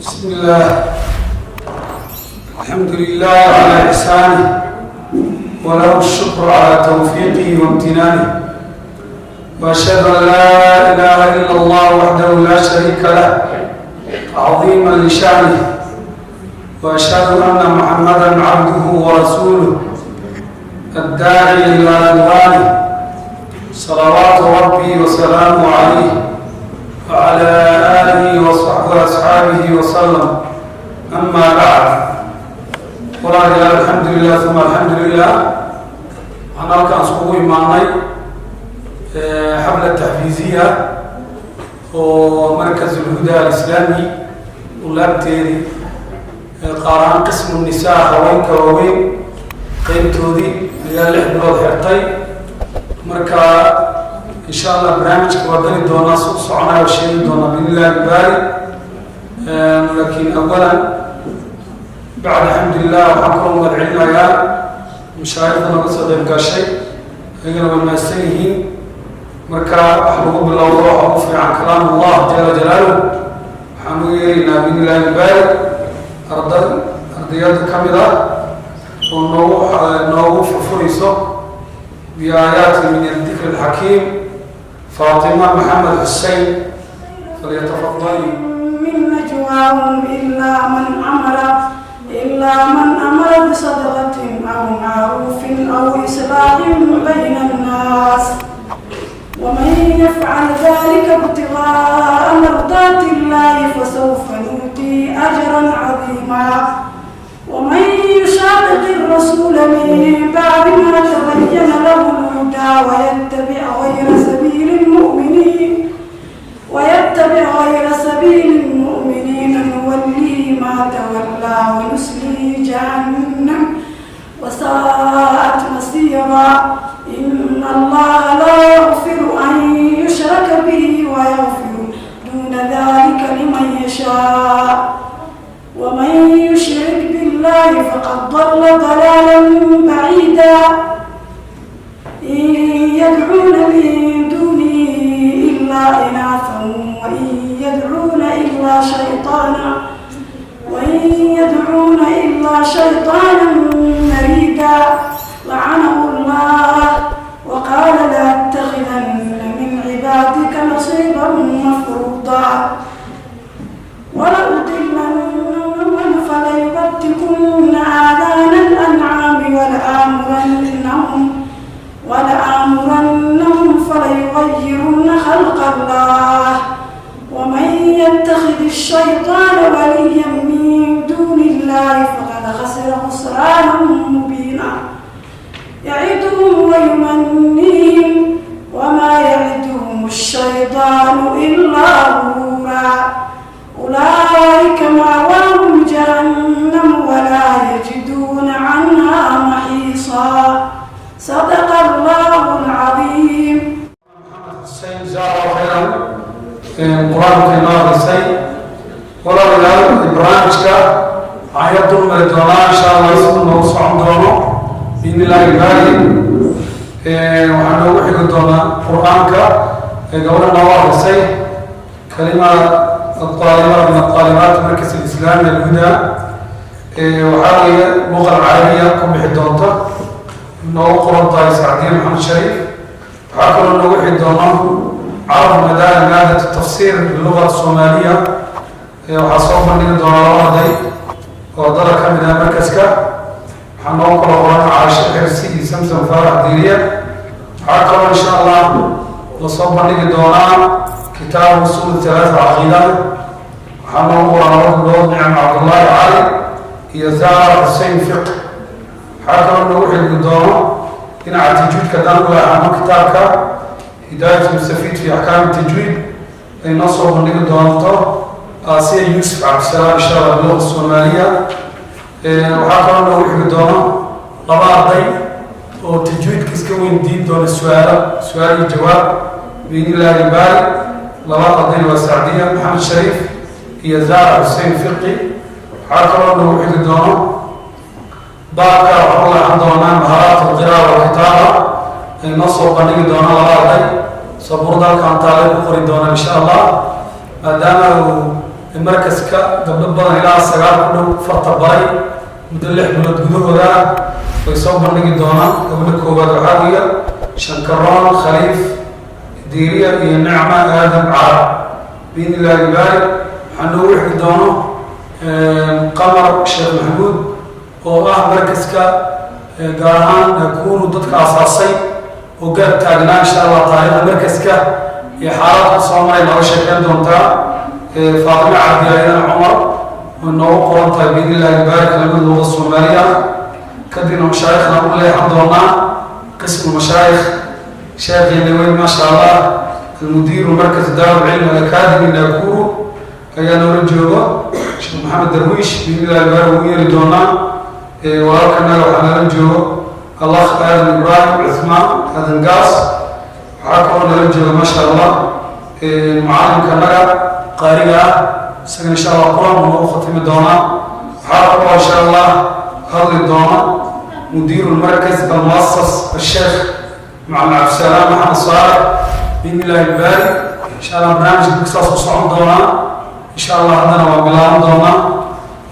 بسم الله، الحمد لله على إحسانه، وله الشكر على توفيقه وامتنانه، وأشهد أن لا إله إلا الله وحده لا شريك له تعظيما لشأنه، وأشهد أن محمدا عبده ورسوله الداعي إلى رضوانه، صلوات ربي وسلامه عليه وعلى آله وصحبه وأصحابه وسلم. أما بعد، walaalayaal، الحمد لله ثم الحمد لله. Waxaan halkaan iskugu imaanay xafla taxfiiziya oo Markaz Ulhuda Alislaami dulaabteedii, qaar ahaan qismu nisaa, haweenka waaweyn qeybtoodii ayaa 6 bilood xirtay. Marka insha Allah barnaamijka waa geli doonaa, si u soconaya oo sheegi doonaa بإذن الله الباري. Laakiin أولا بعد الحمد لله waxaan kaloo mahad celinayaa mashaayikda naga soo qayb gashay, ayagana way mahadsan yihiin. Marka wax lagu bilowdo waxa ugu fiican كلام الله جل جلاله. Waxaan ugu yeeraynaa بإذن الله الباري arday ardayada ka mid ah oo noogu furfurayso بآيات من الذكر الحكيم، فاطمة محمد حسين، فليتفضلي. من نجواهم إلا من أمر بصدقة أو معروف أو إصلاح بين الناس، ومن يفعل ذلك ابتغاء مرضات الله فسوف نؤتيه أجرا عظيما. ومن يشاقق الرسول من بعد ما تبين له الهدى ويتبع غير سبيل المؤمنين نوله ما تولى ونصله جهنم وساءت مصيرا. إن الله لا يغفر أن يشرك به ويغفر دون ذلك لمن يشاء، ومن يشرك بالله فقد ضل ضلالا بعيدا. إن يدعون من دونه إلا إناثا وإن يدعون إلا شيطانا مريدا. لعنه الله وقال لأتخذن من عبادك نصيبا مفروضا ولأضلنهم فليبتكن آذان الأنعام ولآمرنهم فليغيرن خلق الله. ومن يتخذ الشيطان وليا من دون الله فقد خسر خسرانا مبينا. يعدهم ويمنيهم وما يعدهم الشيطان إلا غرورا. أولئك مأواهم جهنم ولا يجدون عنها محيصا. صدق الله العظيم. Xuseen، جزاه الله خيرا. Qur-aanka inoo akhrisay. Walaalayaal, barnaamijka waxaan ya dulmari doonaa insha Allah siduu noogu socon doono بإذن الله الباري. Waxaa noogu xigi doonaa qur-aanka ee gabadha noogu akhrisay kalima الطالبة من الطالبات مركز الإسلامي الهدى. Waxaa weeye luqa alcarabiya ku bixi doonta, noogu qoran tahay Sacdiye Maxamed Shariif. Waxaa kaloo noogu xigi doona عرض مدار مادة التفسير باللغة الصومالية. Waxaa soo bandhigi doona laba arday oo ardada ka mid ah markaska. Waxaa noogu kala qoran Caasho Xirsi iyo Samsam Faarax Diiriya. Waxaa kaloo insha Allah lasoo bandhigi doonaa kitaab أصول الثلاثة caqiidada. Waxaa noogu qoran laba gabdhood, Nicam Cabdullaahi Cali iyo Zara Xusein Fiq. Waxaa kaloo noogu xigi doono dhinaca tajwiidka haddaan u leexano, kitaabka هداية المستفيد في أحكام التجويد ay noo soo bandhigi doonto Aasiya Yuusuf Cabdisalaam insha Allah biluqa Soomaaliya. Waxaa kaloo noogu xigi doono laba arday oo tajwiidka iska weydiin doona su-aalo, su-aal iyo jawaab بإذن الله الباري. Laba ardayna waa Sacdiya Maxamed Shariif iyo Zara Xussein Fiqi. Waxaa kaloo noogu xigi doono baabka waxaan u leexan doonaa مهارات القراءة والكتابة ay noo soo bandhigi doonaan laba arday. Sabuurada halkaan taalay ku qori doonaan insha Allah, maadaama uu Markaska gabdho badan ilaa 9 ku dhow farta baray muddo 6 bilood gudahooda way soo bandhigi doonaan. Gabdho koowaad waxaa weeya Shankaroon Khaliif Diiriya iyo Nicma Aadam Carab, biidni illahi ilbaari. Waxaa noogu xigi doono Qamar Sheekh Maxamuud oo ah markaska, gaar ahaan Nakuru, dadka asaasay oo garab taagnaa. Insha Allah taariikhda markaska iyo xaaladka soo maray nooga sheekeyn doontaa. Faatime Cabdi ayadana Cumar oo noogu qoran tahay, biidni illahi ilbaari, kelimada luqada Soomaaliya. Kadibna mashaayikhna u leexan doonaa, qismu mashaayikh. Sheekheena weyn, maasha Allah, almudiiru markas daar cilm alacademy Nakuru ayaa noola joogo, Sheekh Maxamed Darwiish, biidni illahi ilbaari, ugu yeeri doonaa. Walaalkanaga waxaa nala joogo Allah Aadan Ibraahim Cuthmaan Aadan Gaas. Waxaa kaloo nala jooga, maasha Allah, mucallimkanaga qaariga ah, isagana insha Allah qur-aan buu noogu khatimi doonaa. Waxaa kaloo insha Allah hadli doona mudiiru lmarkaz almuasas, asheekh Macalin Cabdisalaam Maxamed Saalex, biidni illahi ilbaari. Insha Allah barnaamijka saas u socon doonaa. Insha Allah haddana waa bilaaban doonaa.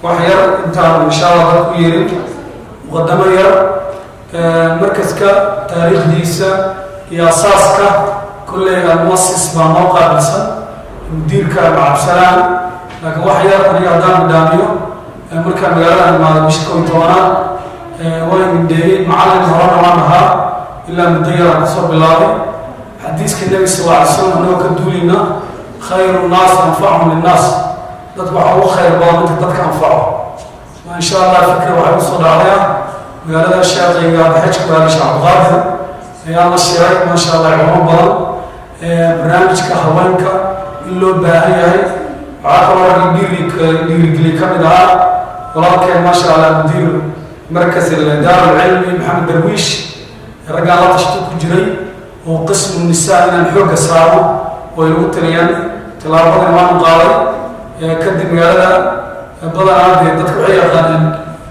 Wax yar intaan insha Allah dad ku yeerin, muqadamo yar, markaska taariikhdiisa iyo asaaska kolley almuasis baa noo qaabilsan, mudiirka Cabdisalaam, laakiin wax yar aniga haddaan midhaamiyo. Markaan magaalada imaado bisha 11aad, waan indheeyey. Macallin horena waan ahaa, ilaa muddo yaraan kusoo bilaabay. Xadiiska Nebi sal alla alay slam annagoo ka duulayna, khayru nnaas anfachum linnaas, dadka waxaa ugu khayr badan midka dadka anfaco. Insha Allah fikra waxay usoo dhacday magaalada. Sheekayga hadda xajku aaday, Sheekh Cabdiqaadir, ayaa la shiray, maasha Allah, culamo badan, barnaamijka haweenka in loo baahan yahay. Waxaa kaloo ragga dhiirigeli ka mid ahaa walaalkeen, maasha Allah, mudiir markas daar alcilmi Maxamed Darwiish. Raggaan la tashto ku jiray oo qismu nisaa inaan xoogga saaro oo ay lagu taliyaan. Tillaabadan waan qaaday. Kadib magaalada badanaa dee dadka waxay yaqaaneen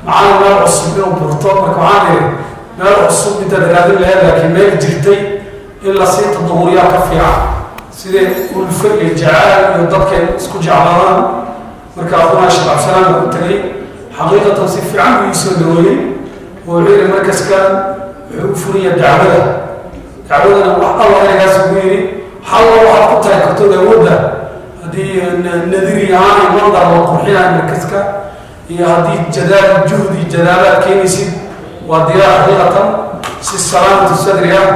macallin meel cusub inuu burto. Marka waxaan ihi, meel cusub intaad raadin lahayd, laakiin meel jirtay in lasii tadawuriyaa ka fiican, sidee ulfo iyo jacaal iyo dadka isku jeclaadaan. Marka aqunaa Sheekh Cabdisalaam baa u tegay. Xaqiiqatan si fiican buu ii soo dhaweeyey oo wuxuu yihi, markaskan wuxuu u furaya dacwada. Dacwadana wax alla ereygaas ugu yidhi, xalla waxaad ku tahay kartood awoodda, haddii nadiri ahaan iyo mandar la qurxinayo markaska iyo haddii jadaal juhdi jadaalaad keenaysid, waa diyaar. Xaqiiqatan si salaamatu sadri ah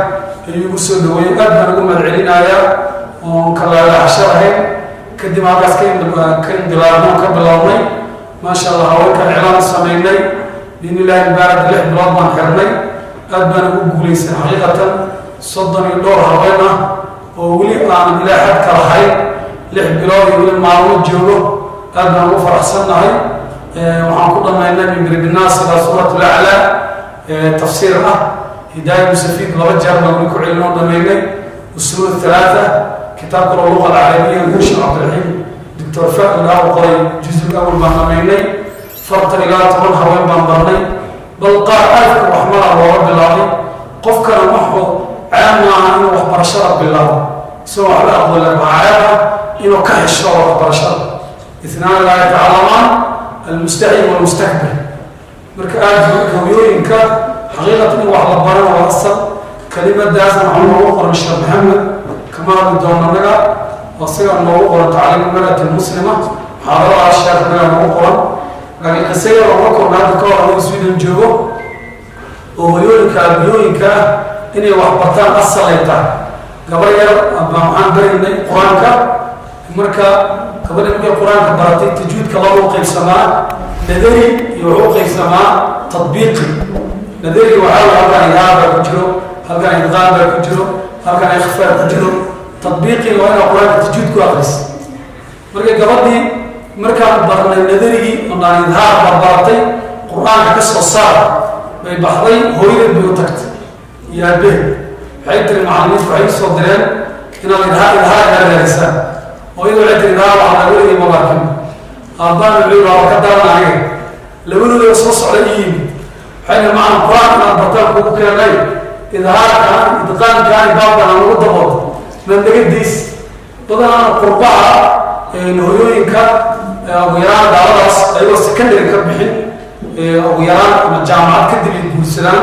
ayuu igu soo dhaweeyey. Aad baan ugu mahadcelinayaa oon kalaalaxasho lahayn. Kadib halkaas ka indilaabno, ka bilownay, maasha Allah, haweenkan iclaan samaynay, biidni illahi ilbaarad. 6 bilood baan xirnay, aad baan ugu guulaysan. Xaqiiqatan 30 iyo dhowr haween ah oo weli aanan ilaa xadka lahayn, 6 bilood iyo weli maalmo joogo, aad baan ugu faraxsannahay. Waxaan ku dhamaynay min biribinaas ilaa suurat laclaa tafsiir ah, hidaaya musafiid laba jeer baan weli ku celinoo dhamaynay, usuul thalaatha, kitaabka luqa alcarabiya guusha Cabdiraxiim Doctor Fadl u qoray, juzul awal baan dhamaynay. 40 ilaa 10 haween baan barnay, bal qaar alifka waxmala looga bilaabay. Qofkana wuxuu ceeb maaha inuu waxbarashada bilaabo isagoo waxba aqoon, waxaa ceeb ah inuu ka xisho waxbarashada. اثنان لا يتعلمان، المستحي والمستكبر. Marka aada hooyooyinka xaqiiqatan in wax la barana waa asal. Kelimadaasna waxaa noogu qoran Sheekh Maxamed, kama hadli doono annaga, oo isagaa noogu qoran tacliim almar'ati almuslima. Muxaadaradaas sheekh naga noogu qoran, laakiin qisaga oga korna hadda ka hor aniga Sweden joogo oo hooyooyinka aabiyooyinka ah inay wax bartaan asal ay tahay. Gabar yar baa waxaan baraynay qur-aanka. Marka gabadha markay qur-aanka baratay, tajwiidka laba u qaybsamaa, nadari iyo wuxuu u qaybsamaa tadbiiqi. Nadari waxaa way halkan idhaar baa ku jiro, halkan idqaam baa ku jiro, halkan ikhfaa ku jiro. Tadbiiqiga waa inaa qur-aanka tajwiid ku aqris. Marka gabadhii markaan barnay nadarigii oo dhaan idhaar baa baratay, qur-aanka ka soo saar bay baxday. Hooyadeed bay u tagtay iyo aabeed. Waxay tiri, macallimiintu waxay usoo direen inaad idhaar iga raadisaan. Hooyada waxay tiri, idhaar waxaa weligay ma arkin. Aabbaan wuxuu yidhi, waa ka daran aniga. Labadooda soo socda ii yimid, waxay tihi, macalin, qur-aanka inaad bartaan kugu keenay, idhaarkaan idqaamkaan baabkan aan ugu dabood ma naga days. Badanaa qurbaha hooyooyinka Ugu yaraan gaaladaas ayagoo secondary ka bixin, ugu yaraan ama jaamacad kadib ay guursadaan,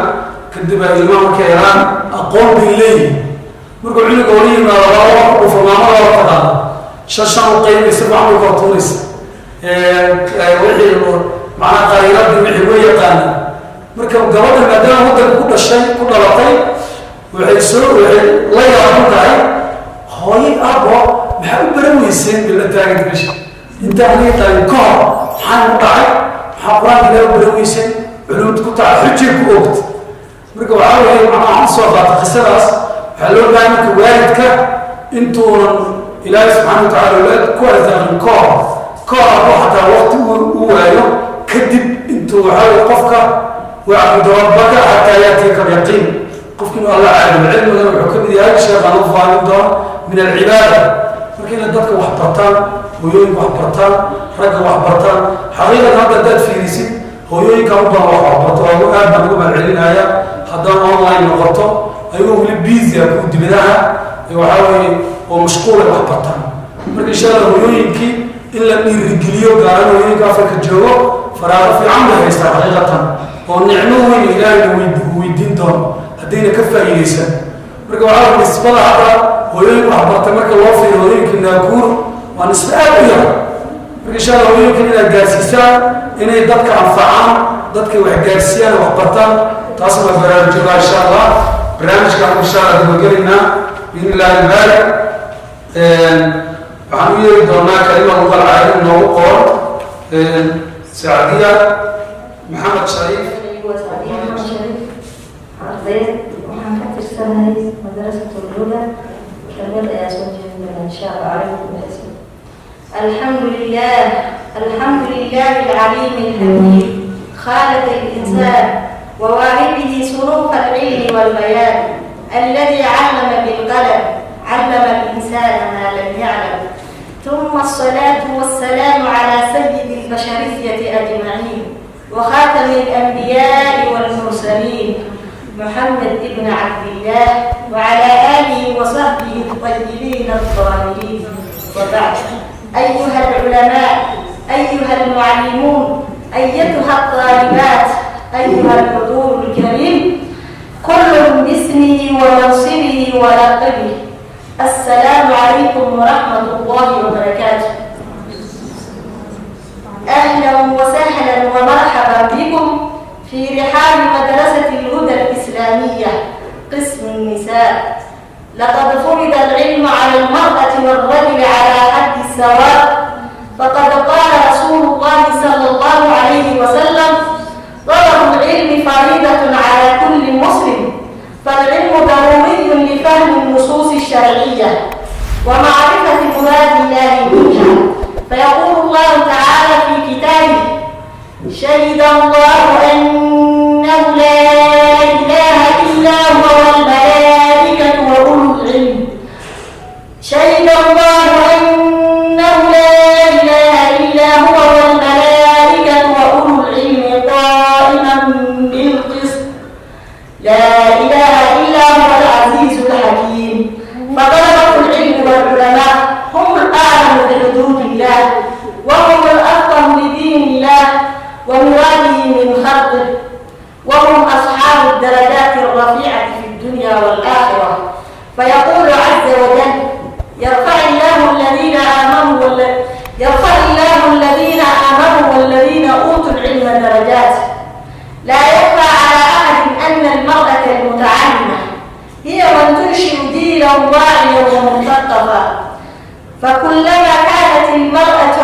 kadib ay ilmaha markay helaan aqoon bay leeyihin. Markuu cunuga ola yimaado laba ku dhufo, maamada waa taqaana, shan shan u qaybaysa, fiican bay kala tuuraysa wixii, macnaha qariiradii wixii way yaqaana. Marka gabadha maadaama waddanka ku dhashay, ku dhalatay, waxay la yaaban tahay: "Hooyo, aabo, maxaa u baran weyseen?" Bay la taaganta meesha. "Inta aniga qalin ka hor maxaa nagu dhacay? Maxaa Qur-aanka Ilaah u baran weyseen?" Culumta ku taca xujay ku ogta. Marka waxaa weeye, macnaha waxaan soo qaatay qisadaas, waxaa loo baahay marka waalidka intuunan Ilaahay subxaana watacala awlaad ku arsaaqin ka hor hadduu xataa waqti u waayo, kadib intuu, waxaa weye, qofka واعبد ربك حتى يأتيك اليقين. Qofki inuu Alla caabudo, cilmigana wuxuu ka mid yahay, sheekhaan u faamin doona, min alcibaada. Marka inay dadka wax bartaan, hooyooyinka wax bartaan, ragga wax bartaan. Xaqiiqatan hadda haddaad fiirisid, hooyooyinka u badan wax waxbarto, waa aad baan ugu mahadcelinaya. Haddana online noqoto, ayagoo weli busy ah, kuwa dibadaha waxaa weeye oo mashquulay wax bartaan. Marka insha Allah hooyooyinkii in la dhiirigeliyo, gaaran hooyooyinka Afrika joogo, faraaqo fiican bay haystaa xaqiiqatan, oo nicmo weyn Ilaahayna weydiin doono haddayna ka faa'iidaysan. Marka waxaa way nisbada hadda hooyooyinka waxbartay marka loo fiiriyo hooyooyinka Naakuur waa nisbe aad u yar. Marka insha Allah hooyooyinka inaad gaarsiisaan inay dadka anfacaan, dadka wax gaarsiiyaan, wax bartaan, taasna waa baraarujinaa. Insha Allah barnaamijkaan insha Allah dabagelaynaa biidni illahi albaari. Waxaan u yeeri doonaa kalima luqal carabi noogu qoran, Sacdiya Maxamed Shariif. Sacdiya Maxamed Shariif, ardayd, waxaan ka tirsanahay Madrasat Ulhuda. Kelmad ayaa soo jeedin doona insha Allah calaykum biismi. الحمد لله، الحمد لله العليم الحكيم، خالق الإنسان وواهبه صنوف العلم والبيان، الذي علم بالقلم، علم الإنسان ما لم يعلم، ثم الصلاة والسلام على سيد البشرية أجمعين وخاتم الأنبياء والمرسلين محمد بن عبد الله وعلى آله وصحبه الطيبين الطاهرين، وبعد. أيها العلماء، أيها المعلمون، أيتها الطالبات، أيها الحضور الكريم، كل باسمه ومنصبه ولقبه، السلام عليكم ورحمة الله وبركاته. أهلا وسهلا ومرحبا بكم في رحاب مدرسة الهدى الإسلامية، قسم النساء. لقد فرض العلم على المرأة والرجل على حد السواء، فقد قال رسول الله صلى الله عليه وسلم: طلب العلم فريضة على كل مسلم. فالعلم ضروري لفهم النصوص الشرعية ومعرفة مراد الله منها، فيقول الله تعالى في كتابه: شهد الله أنه لا إله إلا هو والملائكة وأولو العلم. شهد الله أنه لا إله إلا هو والملائكة وأولو العلم قائما بالقسط، لا إله إلا هو العزيز الحكيم. فطلبة العلم والعلماء هم الأعلم بحدود الله، وهم الأفقه لدين الله ومراده من خلقه، وهم أصحاب الدرجات الرفيعة في الدنيا والآخرة. فيقول عز وجل: يرفع الله الذين آمنوا والذين أوتوا العلم درجات. لا يخفى على أحد أن المرأة المتعلمة هي من تنشئ جيلا واعيا ومثقفا، فكلما كانت المرأة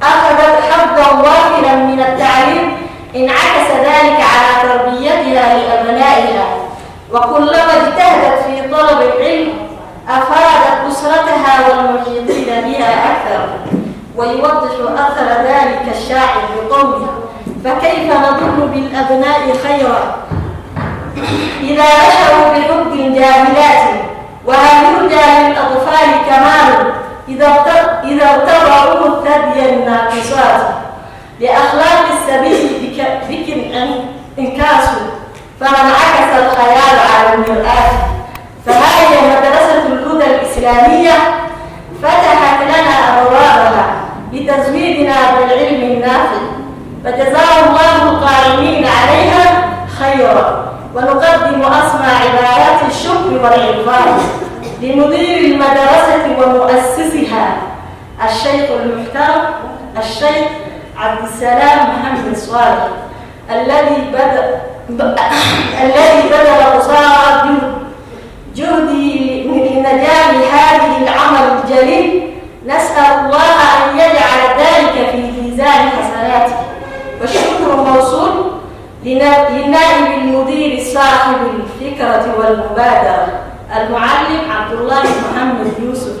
أخذت حظا وافرا من التعليم انعكس ذلك على تربيتها لأبنائها، وكلما اجتهدت في طلب العلم أفادت أسرتها والمحيطين بها أكثر. ويوضح أثر ذلك الشاعر بقوله: فكيف نظن بالأبناء خيرا إذا نشأوا بحب الجاهلات، وهل يرجى للأطفال كمال إذا ارتضعوا الثدي الناقصات. لأخلاق السبي بك انكاس، فما انعكس الخيال على المرآة. فها هي مدرسة الهدى الإسلامية فتحت لنا أبوابها. تزويدنا بالعلم النافع، فجزاه الله القائمين عليها خيرا. ونقدم أسمى عبارات الشكر والعرفان لمدير المدرسة ومؤسسها الشيخ المحترم الشيخ عبد السلام محمد صالح الذي بذل قصارى جهده لنجاح هذه العمل الجليل. نسأل الله أن يجعل ذلك في ميزان حسناته. والشكر موصول لنائب المدير صاحب الفكرة والمبادرة المعلم عبد الله محمد يوسف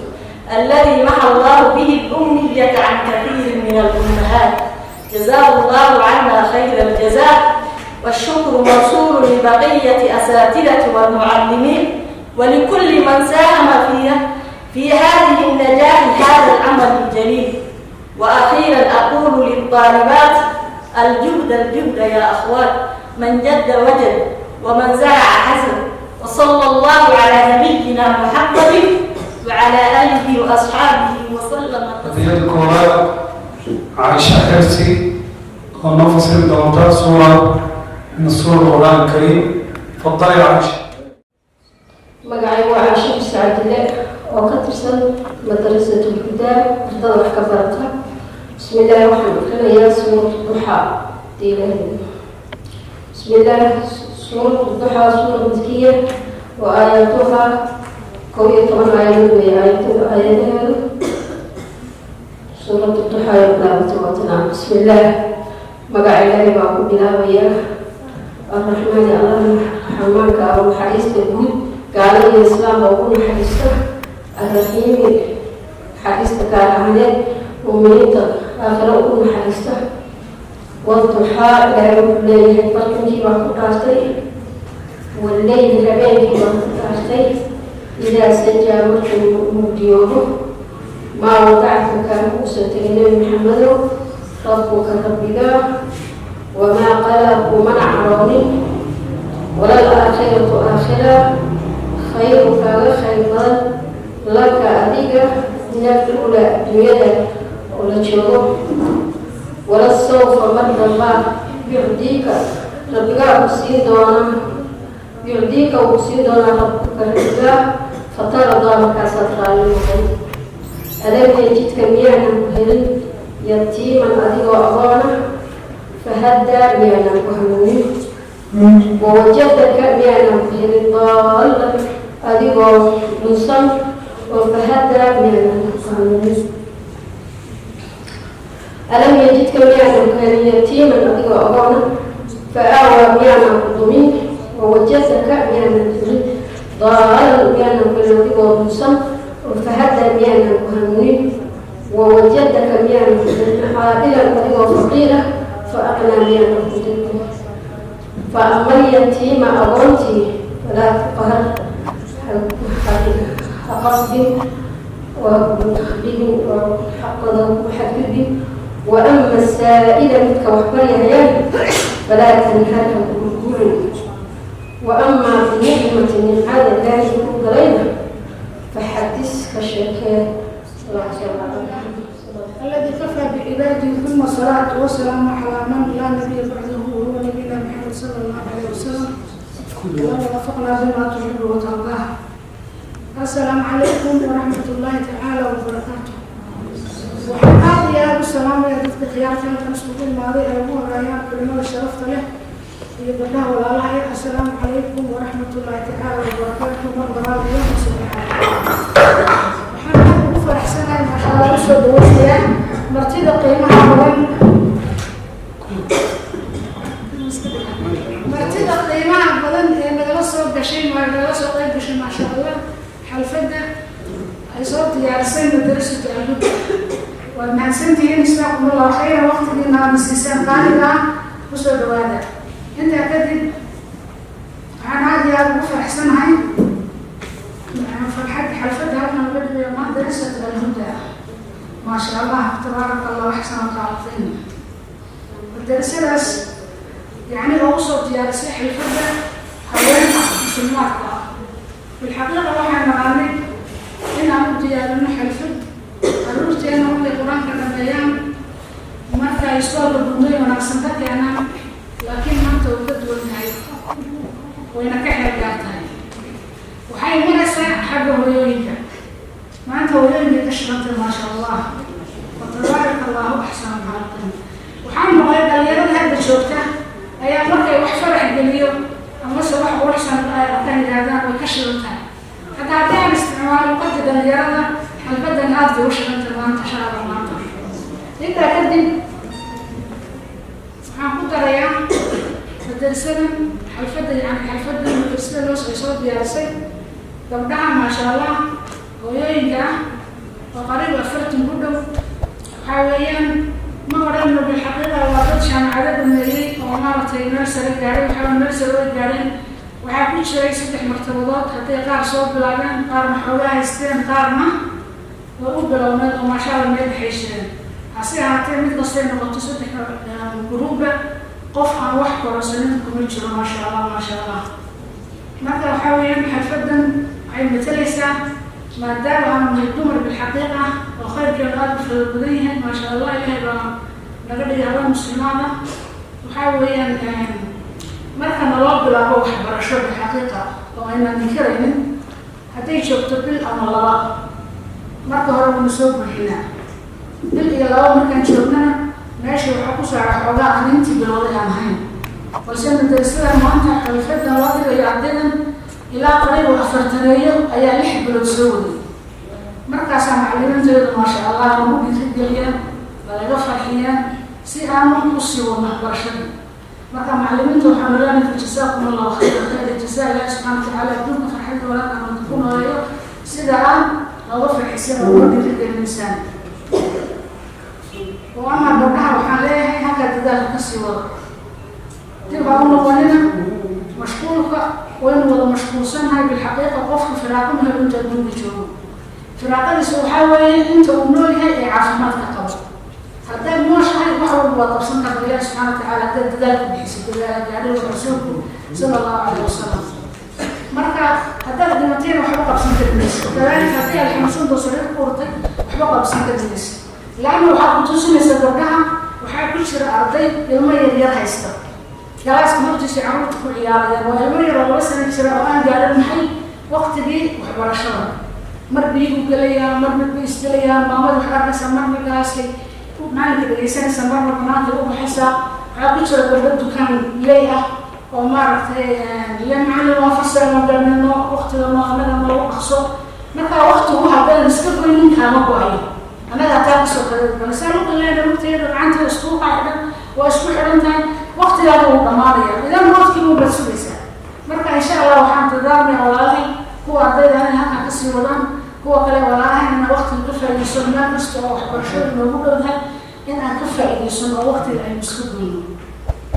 الذي محى الله به الأمية عن كثير من الأمهات، جزاه الله عنا خير الجزاء. والشكر موصول لبقية أساتذة والمعلمين ولكل من ساهم في هذه النجاح هذا العمل الجليل. وأخيرا أقول للطالبات: الجهد الجهد يا أخوات، من جد وجد ومن زرع حصد. وصلى الله على نبينا محمد وعلى آله وأصحابه وسلم. Hadiyada koowaad, Caaisha Xirsi oo noo fasiri doonta suura min suura القرآن الكريم. تفضلي يا عائشة. Magacaygu waa Caasho Xuse Cabdille oo ka tirsan Madrasatul Hudaa, ardada wax ka barata. Bismi illaahi, waxaan akrinayaa Suuratu Duxaa diilaheeda. Bismi illaahi. Suuratu Duxaa suura makiya oo aayatuha 11 aayadood weeye aayadaheedu. Suuratu Duxaa ay bilaabatay waatanaa. Bismi illaah, magaca Ilaahay baa ku bilaabayaa. Arraxmaani, Allah raxmaanka ah oo naxariista guud gaalo iyo islaamba ugu naxariista. Arraxiimi, naxariista gaar ahaaneed muuminiinta aakhiro ugu naxariista. Waduxaa, Ilaahay wuxuu leeyahay barkinkii baan ku dhaartay. Walleyli, habeenkii baan ku dhaartay. Idaa sajaa, markuu mugdiyoobo. Maa wadacaka, kaama uusan tegin Nebi Maxamedow, rabbuka, rabbigaa. Wamaa qalaa, kumana caroonin. Walal aakhiratu, aakhira, khayru, kaaga khayr badan, laka, adiga, min al-uulaa, adduunyada oo la joogo. Wala sawfa, mar dambaa, yucdiika, rabbigaa ku siin doonaa. Yucdiika, wuu siin doonaa, rabbuka, rabbigaa. Fatardaa, markaasaad raalli noqon. Alam yajidka, miyaanan ku helin, yatiiman, adigoo agoona, fahadaa, miyaanan ku hanuunin? Wawajadaka, miyaanan ku helin, daallan, adigoo dhunsan oo, fahadaa, miyaanan ku hanuunin? Alam yajidka, miyaanan ku helin, yatiiman, adigoo agoona, fa aawaa, miyaanan ku dumin? Wawajadaka, miyaanan helin, daalan, miyaanan ku helin adigoo dhunsan oo, fahadaa, miyaanan ku hanuunin? Wawajadaka, miyaanan ku helin, caa'ilan, adigoo faqiira, fa aqnaa, miyaanan ku dilin? Fa ama alyatiima, agoontii, falaa taqhar, ha qasbin oo dhigin oo xaqooda ku xadgudbin. Wa ama asaa'ila, midka wax baryahayaan, falaa tanhar, ha gurgurin. Wa amaa binicmati, nimcada Ilaahay ku galayna, faxadis, ka sheekee. الذي كفى بعباده، ثم الصلاة والسلام على من لا نبي بعده وهو نبينا محمد صلى الله عليه وسلم. اللهم وفقنا بما تحب وترضاه. السلام عليكم ورحمة الله تعالى وبركاته. Waxaan aad iyo aada u salaamaya dadka khiyaarta halkan isugu imaaday ee ugu horeeyaan culimada sharafta leh iyo gabdhaha walaalaha. Assalaamu calaykum waraxmat ullaahi tacaala wabarakaatu. Mar labaad iyo mar saddexaad waxaan aad ugu faraxsanahay, maasha Allah, usoo dhaweynayaa martida qiimaha badan, martida qiimaha badan ee nagala soo gashay, nagala soo qayb gashay, maasha Allah, xalfadda ay soo diyaarisay Madrasatu Alhuda. Waad mahadsantihiin, jazaakum Allahu khayra. Waqtigiina aada siiseen qaaliga ah, kusoo dhawaada. Intaa kadib waxaan aada iyo aada ugu faraxsanahay farxad xalfadda halkan laga dhigayo Madrasatu Alhuda. Maasha Allah, tabaaraka Allah, axsana alkhaaliqiin. Madrasadaas yacni oo usoo diyaarisay xalfadda haweenka muslimaadka ah. Bilxaqiiqa waxaan naqaanay inaan u diyaarino xalfad caruurteena markay Qur-aanka dhameeyaan. ay iskoolka buundooyin wanaagsan ka keenaan, laakiin maanta way ka duwan tahay, wayna ka xeel gaar tahay. Waxay maraysaa xagga hooyooyinka. Maanta hooyooyinka ka shaqantay, maasha Allah wa tabaaraka Allahu axsanu lkhaaliqiin. Waxaan maqlay dhalinyarada hadda joogta ayaa markay wax farax geliyo amase wax quruxsan ay arkaan yidhahdaan way ka shidan tahay. Hadda haddii aan isticmaalo luqadda dhalinyarada, xalfadan aad bay u shidantay maanta, insha Allah. Maanta intaa kadib waxaan ku darayaa madrasadan xalfadda, yani xalfadan madrasada loo ay soo diyaarisay gabdhaha, maasha Allah, hooyooyinka ah oo qariib 40 ku dhow. Waxaa weeyaan, ma odhanno bilxaqiiqa waa dad jaamacado dhameeyey oo maaragtay meel sare gaadhay. Waxaa meel sare way gaadheen. Waxaa ku jiray saddex martabadood, hadday qaar soo bilaabeen, qaarna xoogaa haysteen, qaarna way u bilowneed oo maasha Allah meel dhexay jireen. Hase ahaatee, mid kastay noqoto, saddex guruuba qof aan wax kororsanin kuma jiro, maasha Allah, maasha Allah. Marka waxaa weeyaan, xalfadan waxay matalaysaa, maadaama aanu nahay dumar bilxaqiiqa oo khayrkeenu aada u fara badan yahay, maasha Allah, Ilaahay baa naga dhigay haween muslimaada. Waxaa weeyaan, marka naloo bilaabo waxbarasho bilxaqiiqa oo aynaan inkaraynin, hadday joogto bil ama laba, marka hore waynu soo buuxinaa. Bil iyo laba markaan joognana, meesha waxaa ku saaca xoogaa aan intii bilowday aan ahayn. Balse madrasada maanta xalfadan loo dhigayo ardaydan ilaa qariib 40-eeyo ayaa 6 bilood soo waday. Markaasaa macalimiinteedu, maasha Allah, lagu dhiirigeliyaan, lagaga farxiyaan si aanu usii wadno waxbarashadii. Marka macalimiinta waxaanu leenahay: jasaakum Allahu khayra khayra jazaa. Ilahi subxana watacaala adduunka farxadda walaal aan ku nooleeyo sida aan looga farxisan oo uga dhiirigelinaysaan. Oo ama gabdhaha waxaan leeyahay, halkaa dadaalka kasii wado, dib ha u noqonina mashquulka. Waynu wada mashquulsannahay bilxaqiiqa. Qofka firaaqo ma helo inta adduunka joogo. Firaaqadiisa waxaa weeye inta uu nool yahay ee caafimaadka qabo. Haddaad nooshahay, wax walba waad qabsan karta, Ilahi subxana watacaala haddaad dadaalka bixiso, dadaala gaadhay Rasuulku sala Allahu calayh wasalam. Marka haddaad dhimatayna, waxba qabsan kari maysa. Kadaalika haddii aad xanuunsanto, sariir ku urtay, waxba qabsan kari maysa. Laanna waxaa ku tusinaysa, gabdhaha waxaa ku jira arday ilmo yar yar haysta, galaaska hortiisa carruurta ku ciyaarayaan. Waa ilmo yar oo 2 sano jira oo aan gaarin maxay waqtigii waxbarashada. Mar biyuhu gelayaa, mar mid bay isgelayaa, maamada waxaad arkaysaa marna galaaskay macalinka dhegaysanaysa, marna banaanka u baxaysaa. Waxaa ku jira gabdho dukaan ley ah oo maaragtay le: "Macallin, waa fasal ma garanayno, waqtiga noo anaga noogu dhaqso." Marka waqtigu haddaadan iska goynin, kaama go-ayo. Annaga taa kasoo kale balse luqaleena lugteeda gacanta isku qaxidhan, waa isku xidhan tahay, waqtigaada wuu dhamaanaya, idan waqtigu baad sugaysaa. Marka insha Allah waxaan dadaarmaya walaalahay, kuwa ardayda inay halkan kasii wadaan, kuwa kale walaalahay inaan waqtiga ka faa'iidaysano. Meel kasta oo waxbarashada noogu dhowdahay in aan ka faa'iidaysano oo waqtiga aynu iska goyno.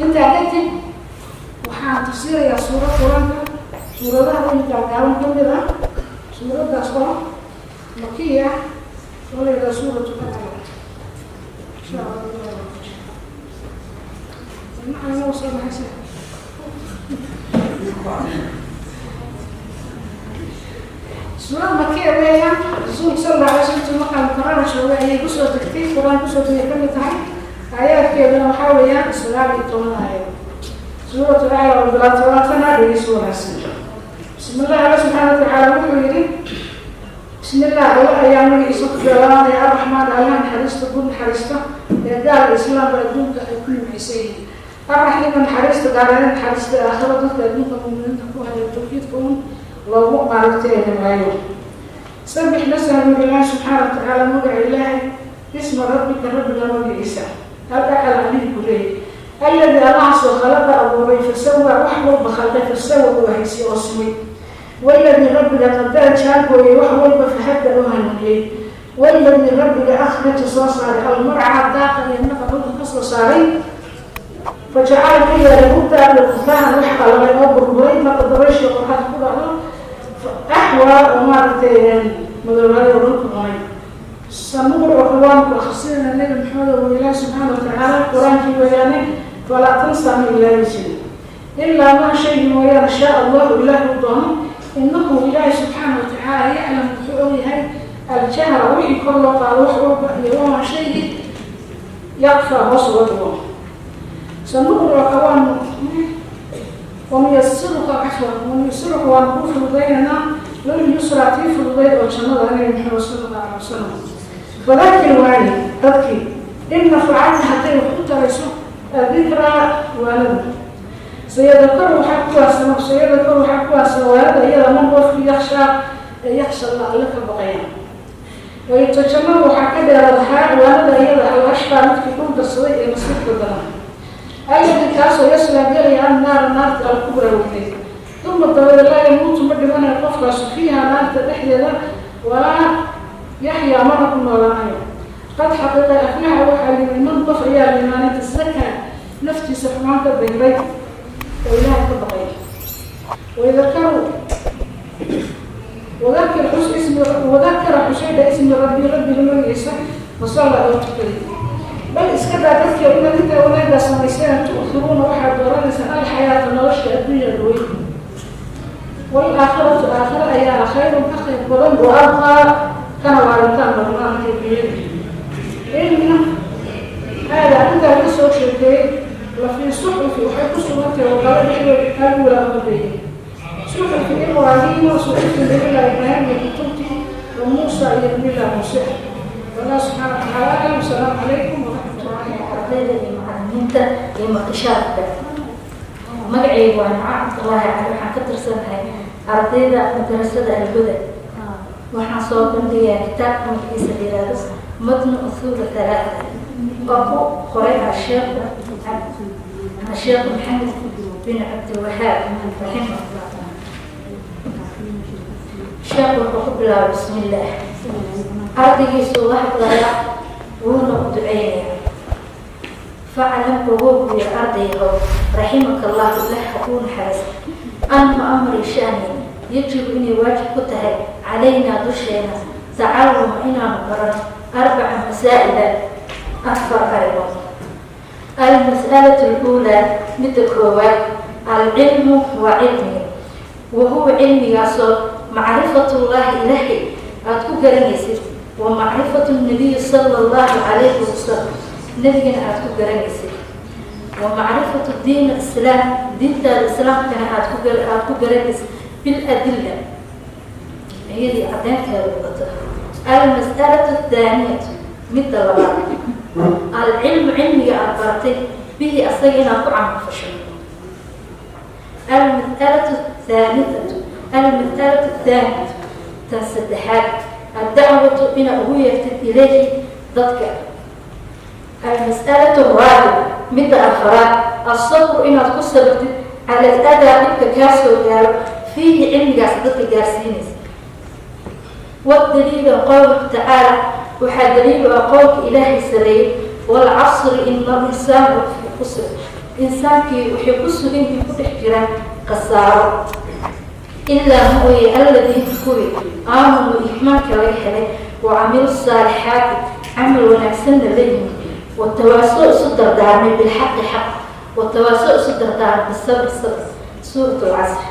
Intaa kadib waxaan tafsiirayaa suurad Qur-aanka suuradaha ugu gaagaaban ka mid ah, suuraddaas oo makiya ah oo la yidhaha Suuratu Baqara, insha Allah. Macana soo baxaysa suurad makiya weeyaan. Rasuulka sal alla alay slam markaan Qur-aanka joogay ayay kusoo degtay, Qur-aan kusoo degay ka mid tahay. Aayaadkeeduna waxaa weeyaan 19 aayad. Suuratu Acla oo bilaabtana dhegeysi wanaagsan. Bismi illah. Alla subxaana watacaala wuxuu yidhi: Bismi illah, Alla ayaa magaciisa ku bilaabaya, Arraxmaan, Allaha naxariista guud naxariista ee gaal islaamka adduunka ay ku nimcaysan yihiin, Arraxiima, naxariista gaarane, naxariista aakhiro dadka adduunka muminiinta ku haya tawxiidka un loogu maaragtay nimceeyo. Sabbix nasahnu Ilaahi subxaana watacaala, magaca Ilaahay, bisma rabbika, rabbiga magaciisa, al acla, alihi ku leeyay, alladii, Allahaasoo khalaqa, abuuray, fasawaa, wax walba khalqay, fasawa, uu haysay oo simay, waladii, rabbiga, qadara, jaangooyay wax walba, fahada, oo hanuuniyey, waladii, rabbiga, akhraja, soo saaray, almarcaa, daaqa iyo naqa dhulka ka soo saaray, fajacala, ka yeelay, hu, daaqi, qufaahan, wax qalalay oo burburay marka dabayshii qorxada ku dhacdo, axwaa, oo maaragtay madoobaday oo dhulka cunay. Sanuqri'uka, waanu ku akhrisinayna, Nebi Maxamed oo Ilaahi subxaana watacaala Qur-aankii weeyaane, falaa tansaa, ma ilaabaysid, ilaa maa shaygii mooyaane shaa Allahu, Ilaahi uu doono. Innahu, Ilaahi subxaana watacaala, yaclam, wuxuu ogyahay, aljahra, wixii kor loo qaado wax walba, iyo wamaa shaygii. Yaqfa hoos uga dhigo. Sanuqri'uka waanu, wanuyasiruka, cafwan, wanuyasiruka waanu kuu fududaynaynaa, lilyusraa tii fududayd oo jannada, Nabi Maxamed sala Allahu alay wasalam. Fadakir, waani dadkii, in nafacati hadday wax u tarayso, adikraa waanadu. Sayadakaru waxaa kuwaasama, sayadakaru waxaa kuwaasama waanada iyada, man qofkii, yakshaa ee yaksha Allah, Alle ka baqaya. Wayutajanabu waxaa ka dheeradahaa waanada iyada, al ashqaa, midkii dhul darsaday ee nasiibka daran, alladii kaasoo, yaslaa gelaya, annaara naarta, alkubra weyneyd. Uma dabadeed, laa yamuutu ma dhimanayo qofkaasu, fiiha naarta dhexdeeda, walaa yaxyaa mana ku noolaanayo. Qad xaqiiqa aflaxa waxaa yimi, man qof ayaa liimaanay, tasakaa naftiisa xumaan ka dayray oo Ilaahay ka baqay. Waydakaru wadakir xus ismi, wadakara xusayda, ismi rabbi rabbiga magaciisa, fasalla oo tukaday. Bal iska daa dadkii inaad intaa wanaaggaa samayseen, tu'thiruuna waxaad dooranaysaan, alxayaata nolosha, adduunya dhaweyn. Waalaakhiratu aakhira ayaa khayrun ka khayr badan, wa abqaa kana waaritaan badnaanka adduunyada. Inna haada intaa laga soo sheekeeyey, la fii suxufi waxay ku sugantahay waqalo dhexdooda, alwalaa horreeyey, suxufi Ibraahiima, suxufi Nabilah Ibraahim iyo kutubtii wa Muusa iyo Nabilah Muuse. Wallah subxaana watacaala aclam. Asalaamu calaykum waraxmatullahi. Ardayda iyo macalimiinta iyo martishaafka, magacaygu waa Nimco Cabdullaahi Cali. Waxaan ka tirsanahay ardayda madrasada Alhuda. Waxaan soo bandhigayaa kitaabka magaciisa la yihahdo Matnu Usuul Thalaatha oo ku qoray asheekh Maxamed bin Cabdilwahaab raximahullah. Sheekhu wuxuu ku bilaabay bismillaah. Ardaygiisuu la hadlayaa, wuuna u duceynayaa. Faclam, ogow buu yiri ardayhow, raximaka Allahu, Ilaah ha kuu naxariista, anna amri shani yajibu inay waajib ku tahay, calaynaa dusheena, tacalluma inaanu barano, arbaca masaa'ila afar arrimood. Almas'alatu aluulaa, midda koowaad, alcilmu waa cilmiga, wahuwa cilmigaasoo macrifatullaahi Ilaahay aada ku garanaysid, wa macrifatu nabiyi sala Allahu calayhi wasalam, nebigana aada ku garanaysid, wa macrifatu diin islaam, diintaada islaamkana aada ku garanaysid, biladilla iyadii caddeynteeda wadato. Almas'alatu athaaniyatu, midda labaad, alcilmu cilmiga aada baratay, bihi asaga inaad ku camal fasho. Almas'alatu athalithatu, almas'alatu athaaniyatu, tan saddexaad, addacwatu inaad ugu yeertid, ilayhi dadka. Almas'alatu araabica, midda afaraad, asabru inaad ku sabirtid, cala aladaa dhibka kaa soo gaaro, fiihi cilmigaas dadka gaarsiinaysa. Wadaliilu qowluhu tacaala, waxaa daliilu ah qowlka Ilaahay sareeyey, waalcasri ina alinsaana lafii khusr, insaankii waxay ku sugan yihiin, ku dhex jiraan khasaaro, ilaa mooye alladiina kuwii, aamanuu iimaanka laga helay, wa camilu saalixaati camal wanaagsanna la yimid, watawaaso isu dardaarmay, bilxaqi xaq, watawaaso isu dardaarmay, bisabri sabr. Suurat Alcasr.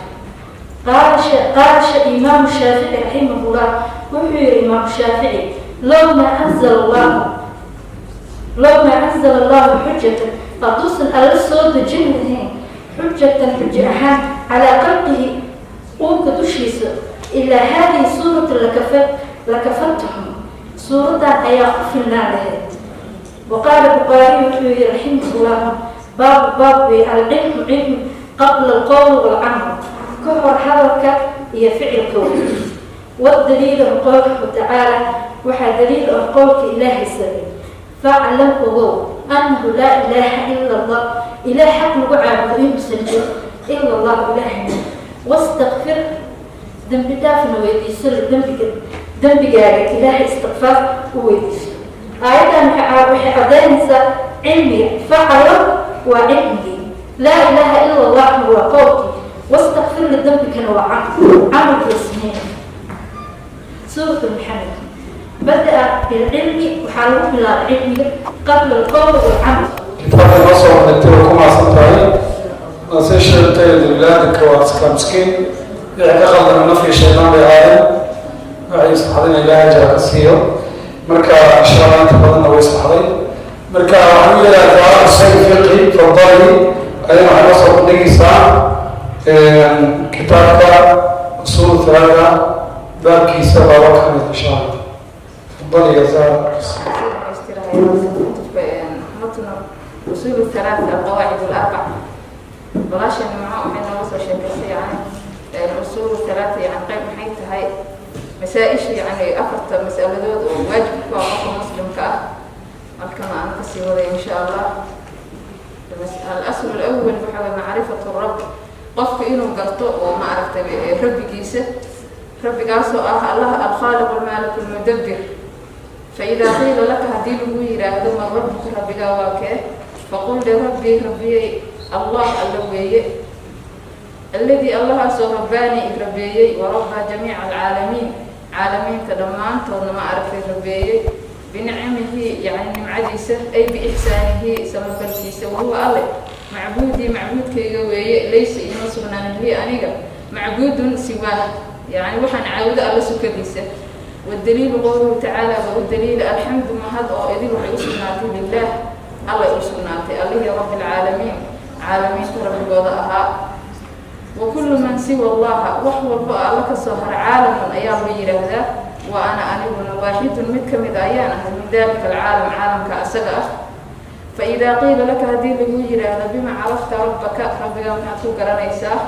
Qaala Imaamu Shaafici raximahullah, wuxuu yihi Imaamu Shaafici, low maa anzala Allahu xujatan, hadduusan Alla soo dejin lahayn, xujatan xujo ahaan, calaa khalqihi uunka dushiisa, ilaa haadihi suurata lakafatahum, suuraddan ayaa ku filnaan lahayd. Waqaala Bukhaariy, wuxuu yihi raximahullah, baabu baab wey, alcilmu cilmi, qabla alqowl walcamal, ka hor hadalka iyo ficilkooda. Wadaliilu qowluhu tacaala, waxaa daliil ah qowlka Ilaahay saray, faclam ogow, annahu laa ilaaha ila Allah, Ilaah xaq lagu caabudo inuusan jiro, ila Allahu Ilaahay, wastakfir dembi dhaafna weydiiso, dembiga dembigaaga Ilaahay istikfaar u weydiiso. Aayaddan waxay caddaynaysaa cilmiga. Facalo waa cilmigii, laa ilaaha ila Allahna waa qowlkii, wastakfir lidembikana waa camal, camalkii sameyn. Suuratu Maxamed bada-a bilcilmi, waxaa lagu bilaabay cilmiga, qabla alqowl walcamal. Kitaabka noo soo bandhigtay waa ku mahadsan tahay. Waa sii sheegtay, wilaadinka waa iska miskiin, wixii ka qaldana naf iyo shaydaan bay ahaayeen, waxay saxdayna Ilaahay ajar ka siiyo. Marka insha Allah inta badanna way saxday. Marka waxaan الثلاثة القواعد الأربع. Walaasheen Nimco waxay nooga soo sheekaysay yani usuul thalaatha, yani qayb maxay tahay masaa-isha, yani afarta mas'aladood oo waajib ku ah qofka muslimka ah. Halkan aan kasii waday insha Allah. الأصل الأول waxa way معرفة الرب, qofka inuu garto oo ma aragtay rabbigiisa, rabbigaasoo ah Allah الخالق المالك المدبر. فإذا قيل لك, haddii lagu yiraahdo, من ربك, rabbigaa waa kee? فقل لربي, rabbiyay Allah, alla weeye, الذي, allahaasoo رباني, i rabeeyey, وربى جميع العالمين, caalamiinta dhammaantoodna ma aragtay rabeeyey, بنعمه, yani nimcadiisa, ay بإحسانه, samafalkiisa. وهو alle معبودي, macbuudkayga weeye. ليس, ima sugnaanin, لي, aniga, معبود سواه, yani waxaan caabudo alla sukadiisa. والدليل قوله تعالى wa u daliila: الحمد, mahad oo idin waxay u sugnaatay, لله, allay u sugnaatay, allihii رب العالمين, caalamiinta rabbigooda ahaa. وكل من سوى الله, wax walba oo alla kasoo hara, عالم ayaa loo yidhaahdaa. وأنا, aniguna, واحد, mid ka mid ayaan ahay, من ذلك العالم, caalamka asaga ah. فإذا قيل لك, haddii lagu yidhaahdo, بما عرفت ربك, rabbiga maxaad ku garanaysaa?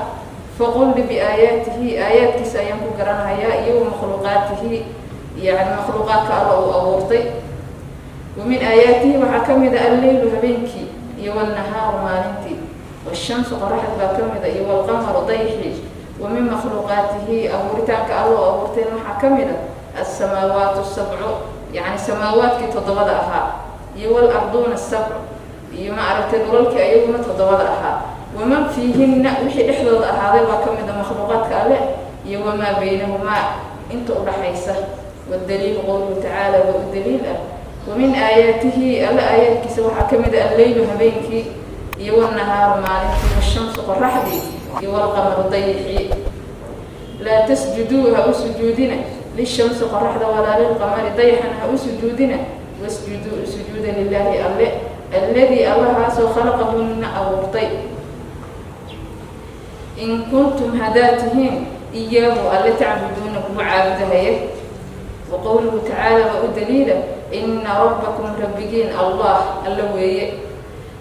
فقل بآياته, aayaadkiisa ayaan ku garanayaa, iyo ومخلوقاته, yani makhluuqaadka alla uu abuurtay. ومن آياته waxaa ka mid a الليل, habeenkii, iyo والنهار, maalintii, والشمس, qoraxd baa ka mida, iyo والقمر, dayxii. ومن مخلوقاته, abuuritaanka alla oo abuurtayna waxaa ka mid a السماوات السبع, yani samaawaadkii toddobada ahaa, iyo والأرضون السبع, iyo ma aragtay dhulalkii ayaguna toddobada ahaa. ومن فيهن, wixii dhexdooda ahaaday baa ka mid a makhluuqaadka alle, iyo وما بينهما, inta udhaxaysa. والدليل قوله تعالى wa u daliil ah: ومن آياته, alla aayaadkiisa waxaa ka mid a الليل, habeenkii, iyo والنهار, maalintii, والشمس, qoraxdii, iyo والقمر, dayixii. لا تسجدوا, ha u sujuudina, للشمس, qoraxda, ولا للقمر, dayaxana ha u sujuudina. واسجدوا, u sujuuda, لله, alle, الذي, allahaasoo, خلقهن, abuurtay, إن كنتم, haddaad tihiin, إياه, alle, تعبدون, kuwa caabudahaya. وقوله تعالى wa u daliila: إن ربكم, rabbigiin, الله, alla weeye,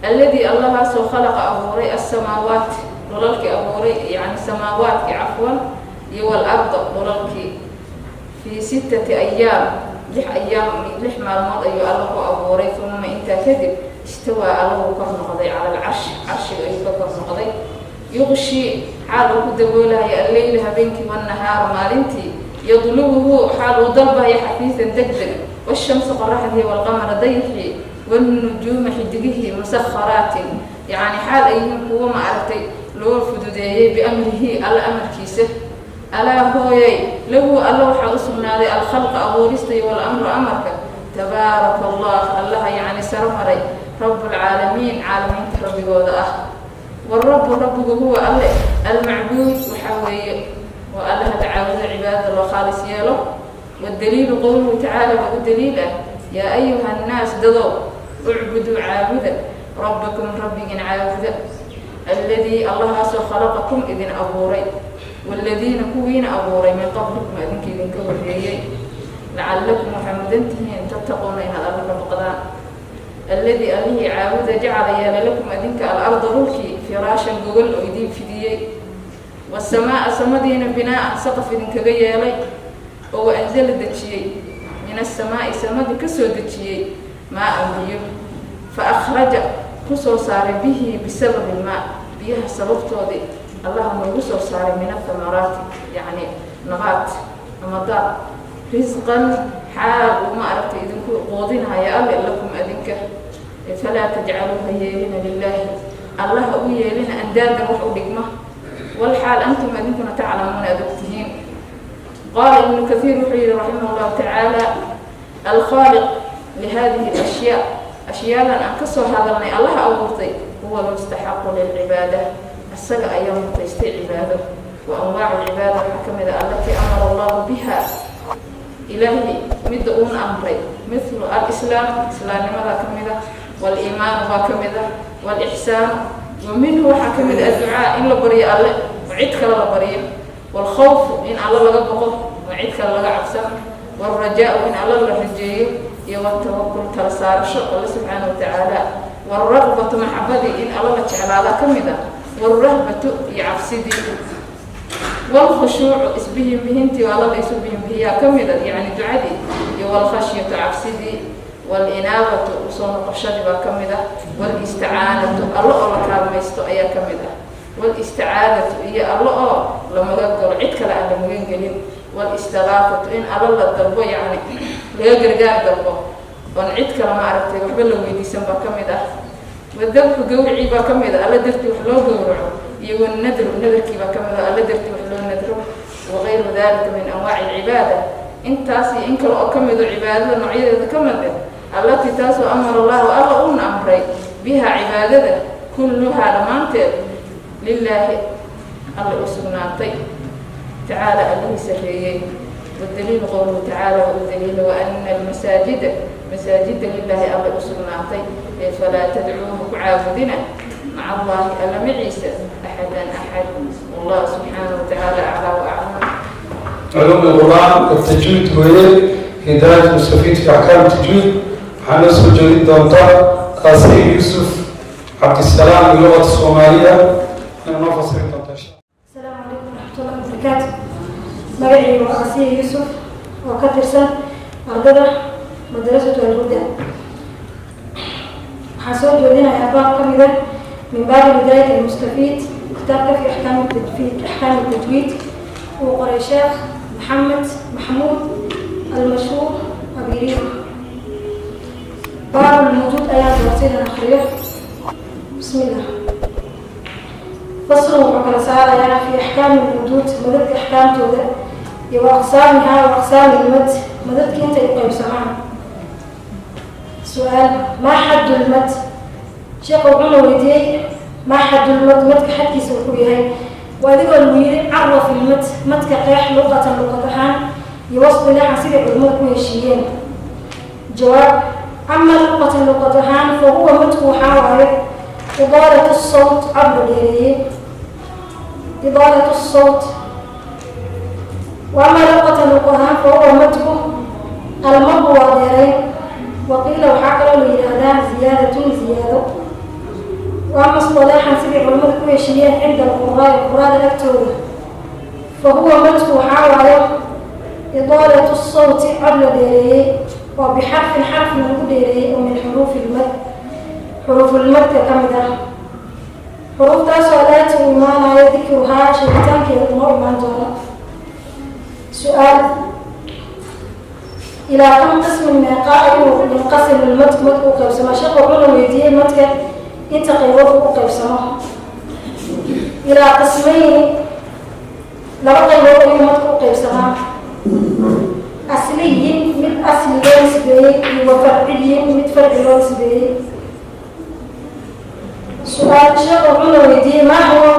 الذي, allahaasoo, خلق, abuuray, السماوات, dhulalkii abuuray, yani samaawaadkii, cafwan, iyo والأرض, dhulalkii, في ستة أيام, lix ayaam, lix maalmood ayuu alla ku abuuray. ثم, intaa kadib, استوى, allahu kor noqday, على العرش, carshiga ayuu ka kor noqday. يغشي, xaal uu ku daboolaya, الليل, habeenkii, والنهار, maalintii, يطلبه, xaal uu dalbayo, حثيثا, deg deg, والشمس, qoraxdii, والقمر, dayxii, والنجوم, xidigihii, مسخرات, yani xaal ay yihiin kuwo ma aragtay loo fududeeyey, بأمره, alla amarkiisa. ألا, hooyay, له, alla waxaa u sugnaaday, الخلق, abuurista, iyo والأمر, amarka. تبارك الله, allaha yacni saro maray, رب العالمين, caalamiinta rabbigooda ah. والرب, rabbigu, هو, alle, المعبود, waxaa weeye waa allaha la caabudo, cibaadada loo khaalis yeelo. والدليل قوله تعالى waa u daliil ah: يا أيها الناس, dadow, اعبدوا, caabuda, ربكم, rabbigin caabuda, الذي, allahaasoo, خلقكم, idin abuuray, والذين, kuwiina abuuray, من قبلكم, adinka idinka horreeyey, لعلكم, waxaa mudan tihiin, تتقون, inaad alla ka baqdaan. الذي, allihii caabuda, جعل, yeela, لكم, adinka, الأرض, dhulkii, فراشا, gogol oo idiin fidiyey, والسماء, samadiina, بناء, saqaf idinkaga yeelay, oo وأنزل, dejiyey, من السماء, samadii kasoo dejiyey, ماء, biyo, فأخرج, kusoo saaray, به, بسبب الماء, biyaha sababtoodii allaha noogu soo saaray, من الثمرات, yacni nabaat ama daaq, رزقا, xaal uu ma aragtay idinku quudinhaya alle, لكم, adinka. فلا تجعلوا, ha yeelina, لله, allaha u yeelina, أندادا, wax u dhigma, والحال أنتم, adinkuna, تعلمون, aad ogtihiin. قال ابن كثير, wuxuu yihi رحمه الله تعالى: الخالق لهذه الأشياء, ashyaadan aan kasoo hadalnay allaha abuurtay, هو المستحق للعبادة, isaga ayaa mutaystay cibaado. وأنواع العبادة waxaa ka mid a التي أمر الله بها, ilaahay midda uuna amray, مثل الإسلام, islaamnimada ka mid a, والإيمان baa ka mid a, والإحسان. ومنه waxaa ka mid a الدعاء, in la baryo alle oo cid kale la baryo, والخوف, in alle laga boqo oo cid kale laga cabsan, والرجاء, in alle la rajeeyo, iyo والتوكل, tala saarasho alle subxaana watacaala. Waalraqbatu, maxabadii in alla la jeclaada ka mid ah. Waalrahbatu, iyo cabsidii. Waalkhushuucu, isbihinbihintii oo alla la isu bihinbihiyaa ka mid a, yacni ducadii. Iyo waalkhashyatu, cabsidii. Waalinaabatu, usoo noqoshadii baa ka mid ah. Waalisticaanatu, allo oo la kaalmaysto ayaa ka mid ah. Walisticaadatu, iyo allo oo la magan galo, cid kale aan la magan gelin. Walistigaafatu, in allo la dalbo, yacni laga gargaar dalbo oon cid kale, ma aragtay, waxba la weydiisan baa ka mid ah. Wadabxu, gawricii baa ka mid ah, alla dartii wax loo gowraco. Iyo wanadru, nadarkii baa ka mid ah, alla dartii wax loo nadro. Wagayru dalika min anwaaci alcibaada, intaas iyo in kale oo ka mido cibaadada noocyadeeda ka mid ah, allatii taasoo amara allahu, alla uuna amray, biha cibaadada, kulluhaa dhammaanteed lilaahi, alla u sugnaatay, tacaala, allihii sarreeyey. Wadaliilu qowluhu tacaala, wa u daliila waana almasaajida, masaajida, lilaahi, alla u sugnaatay, ee falaa tadcuuhu, ku caabudina, maca allahi, alla maciisa, axadan axad. Wallahu subxaanahu watacaala aclaa wa aclam. علوم القرآن والتجويد وهي هداية المستفيد في أحكام التجويد. waxaa noo soo jeedin doonta Aasiya Yuusuf Cabdisalaam, اللغة الصومالية, inuu noo fasiri doonta insha. Asalaamu calaykum waraxmatullahi wabarakaatu. Magacaygu waa Asiya Yuusuf oo ka tirsan ardada Madrasatu Alhuda. Waxaan soo jeedinayaa baab ka mida min baabi hidaayat almustafiid, kitaabka fi axkaam tajwiid, uu qoray Sheekh Maxamed Maxamuud almashhuur Abiriima. Baab lmuduud ayaan doortay inaan akhriyo. Bismi illah. Faslu, wuxuu kala saarayaa, fi axkaami lmuduud, madadka axkaamtooda, iyo wa aqsaamihaa, wa aqsaami lmad, madadka intay u qaybsamaan. Su-aal: maa xaddu lmad? Sheekha wuxuuna weydiiyey: maa xaddu lmad? Madka xadkiisa wuxuu yahay. Waa adigoo lagu yiri: caraf ilmad, madka qeex, luqatan, luqad ahaan, iyo wasilaaxan, siday culimmadu ku heshiiyeen. Jawaab: ama luqatan, luqad ahaan, fa huwa madku waxaa waaye idaalatu sawt, cod la dheereeyey. Idaalatu sawt. Wa ama luqatan, luqad ahaan, fa huwa madku almadu, waa dheereyn. Waqiila, waxaa kaloo la yidhaahdaa ziyaadatun, ziyaado. Wa ama istilaaxan, sidii culimmadu ku heshiiyeen, cinda alquraai, quraada agtooda, fa huwa madku waxaa waayo idaalatu sawti, cod la dheereeyey, oo bixarfin, xarfin lagu dheereeyey, oo min xuruufi lmad, xuruufulmadka ka mid ah, xuruuftaasoo alaati uu imaanayo, dikruhaa, sheegitaankeeda unoo imaan doono. Su-aal: ilaa kam qismin, meeqaa ayuu yanqasimu lmadku, madku u qaybsamo? Sheekha wuxuuna weydiiyey madka inta qaybood uu u qaybsamo. Ilaa qismayni, laba qaybood ayuu madku u qaybsamaa: asliyin, mid asli loo nisbeeyey, iyo wa farciyin, mid farci loo nisbeeyey. Su-aal: sheekha wuxuuna weydiiyey: maa huwa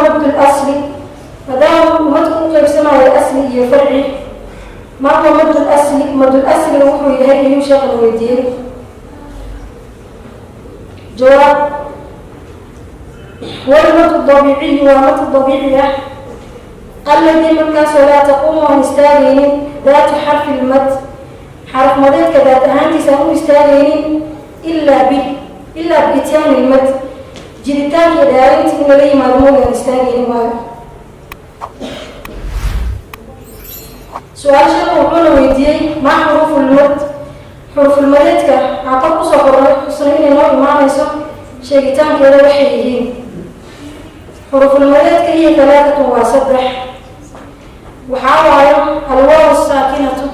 mad lasli? Maadaama madku u qaybsamayo asli iyo farci, maa huwa mad lasli? Madul asliga wuxuu yahay ayuu sheekhana weydiiyey. Jawaab: walmad dabiiciyu, waa mad dabiici ah, alladii, markaasoo, laa taquumu, aan istaagaynin, daatu xarfi lmad, xaraf madeedka daat ahaantiisa aan u istaagaynin, ilaa biityaani lmad, jiritaanka iyo dhaarinta in lala yimaado mooga aan istaagaynin waayo. Su-aal: sheekhu wuxuuna weydiiyey: maa xuruufulmad? Xuruufulmadeedka aan kor kusoo qornay, xusnay inay noo imaanayso sheegitaankeeda, waxay yihiin xuruufulmadeedka? Iyo talaatatun, waa saddex. Waxaa waayo alwaaw saakinatu,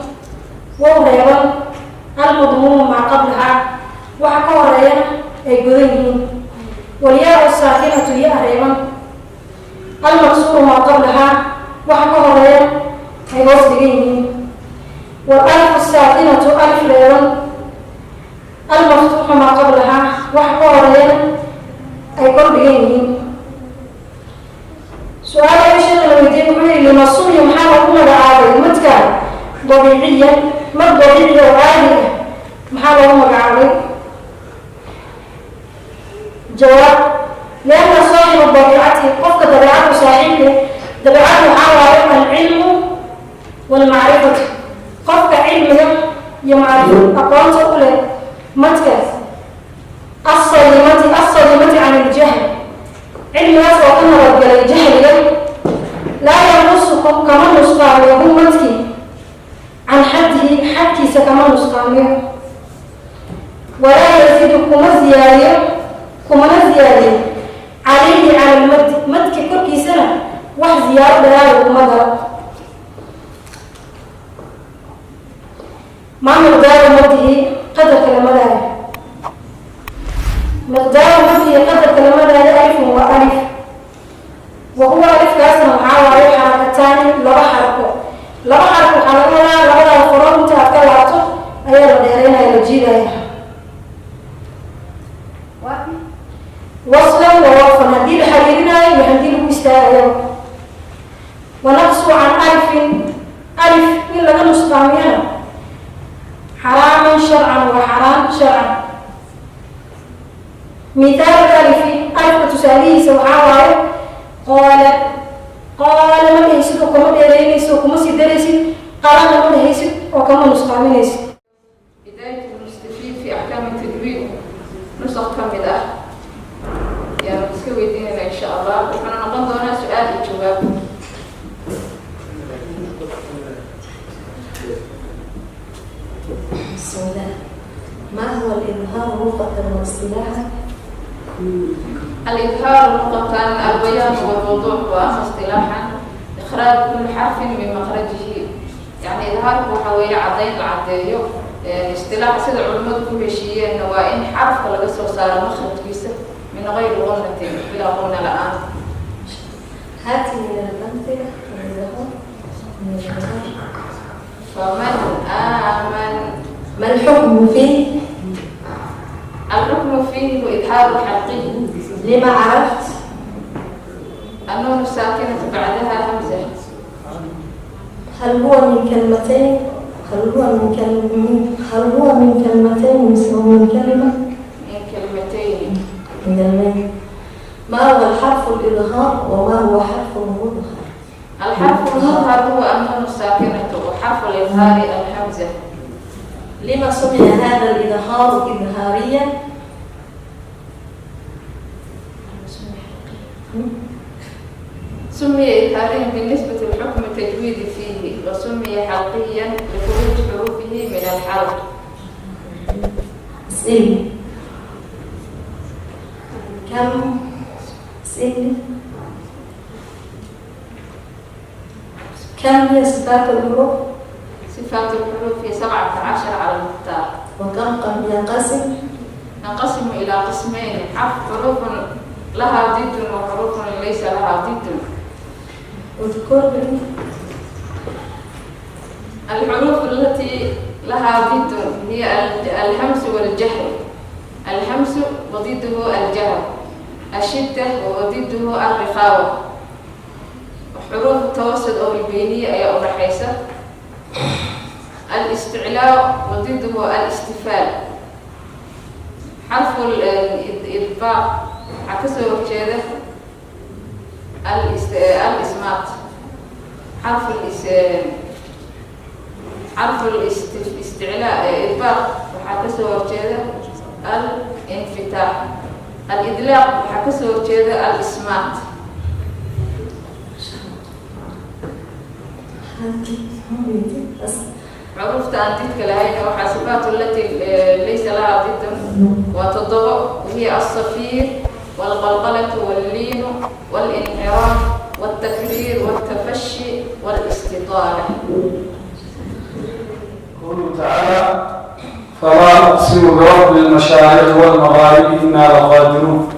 wow reeban, almadmuumu maa qablahaa, waxa ka horeeyana ay godan yihiin, walyaa saakinatu, ya reeban, almaksuuru maa qablahaa, waxa ka horeeya ay hoos dhigan yihiin, waalalifu saakinatu, alif reeban, almaftuuxu maa qablahaa, waxa ka horeeyana ay kor dhigan yihiin. Su-aal ayu sheekha la weydiiyey, wuxuu yihi: lima sumiya, maxaa lagu magacaabay madka dabiiciyan, mad dabiici oo caadi ah maxaa loogu magacaabay? Jawaab: lianna saaxibu dabiicati, qofka dabeecadu saaxiibke, dabeecadu waxaa waayo alcilmu waalmacrifatu, qofka cilmiga iyo macrifo aqoonta u leh madka asaliima. Walaa yaziidu, kuma ziyaadiyo, kumana ziyaadiyo, calayhi cala lmad, madka korkiisana wax ziyaado dheeraada kuma daro. Maa miqdaaru madihi, qadarka la madaayo? Miqdaaru madihi, qadarka la madaayo, alifun, waa alif. Wa huwa alifkaasna waxaa waaye xarakataani, laba xarako. Laba xarako waxaa laga wadaa labadaa farood inta aad ka laabto ayaa la dheereynaya, la jiidaya. Waslan wa waqfan, haddii la xiriirinaayo iyo haddii lagu istaagayo. Wanaqsu can alifin, alif in laga nusqaamiyana, xaraaman sharcan, waa xaraam sharcan. Mithaalu alifi, alifka tusaalihiisa waxaa waaye qaala. Qaala ma dhehaysid oo kama dheereynaysid oo kuma sii daraysid. Qalana ma dhehaysid oo kama nusqaaminaysid. هداية المستفيد في أحكام التجويد، نسخ ka mid ah yaanu iska weydiinayna insha Allah. Wuxuuna noqon doonaa su-aal iyo jawaab. بسم الله. ما هو الإظهار لغة واصطلاحا؟ الإظهار لغة البيان والوضوح، وأما اصطلاحا إخراج كل حرف من مخرجه. يعني إظهارku waxa weeye caddayn la caddeeyo. Istilaax sida culimmadu ku heshiiyeenna waa in xarafka laga soo saaro makhrajkiisa min gayri gunnatin, bilaa gunna la-aan. هاتي من الأمثلة الإظهار، من الإظهار. فمن آمن. ما الحكم فيه؟ الحكم فيه إظهار حلقي. لما عرفت؟ النون الساكنة بعدها همزة. هل هو من كلمتين؟ هل هو من كلمتين أو من كلمة؟ من كلمتين. من كلمتين. ما هو الحرف الإظهار وما هو حرف المظهر؟ الحرف المظهر هو النون الساكنة، وحرف الإظهار الهمزة. لما سمي هذا الإظهار إظهاريا؟ سمي إظهاريا بالنسبة لحكم التجويد فيه، وسمي حلقيا لخروج حروفه من الحلق. اسألني كم، اسألني كم هي صفات الحروف؟ صفات الحروف هي 17 على المختار. وكم ينقسم؟ ننقسم إلى قسمين: حرف حروف لها ضد وحروف ليس لها ضد. اذكر. الحروف التي لها ضد هي الهمس والجهر. الهمس وضده الجهر، الشدة وضده الرخاوة، حروف التوسط أو البينية أي الرحيسة، الاستعلاء وضده الاستفال، حرف الإطباق عكسه horjeeda الإسمات، حرف الاستعلاء إطباق waxaa kasoo horjeeda الانفتاح، الإدلاق waxaa kasoo horjeeda الإسمات. بس. Xuruufta aan didka lahayn waxaa sifaat التي ليس لها ضد waa toddobo، وهي الصفير والقلقلة واللين والانحراف والتكرير والتفشي والاستطالة. قوله تعالى: فلا أقسم برب المشارق والمغارب إنا لقادرون.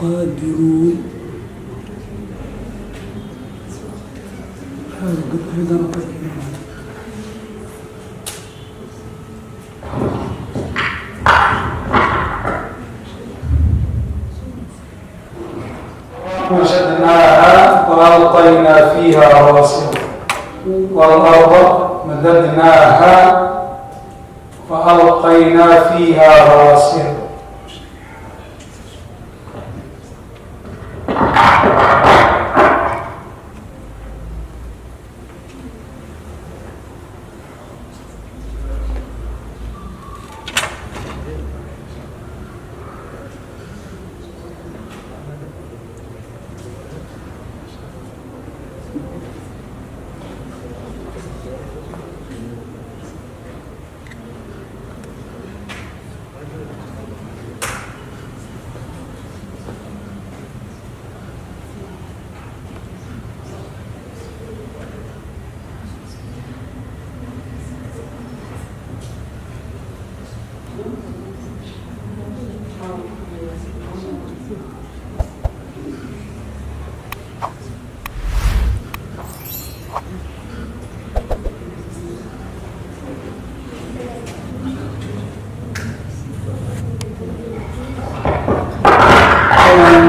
قادرون. هذا أيضا قادرون. مشدناها وألقينا فيها رواسي والأرض مددناها وألقينا فيها رواسي.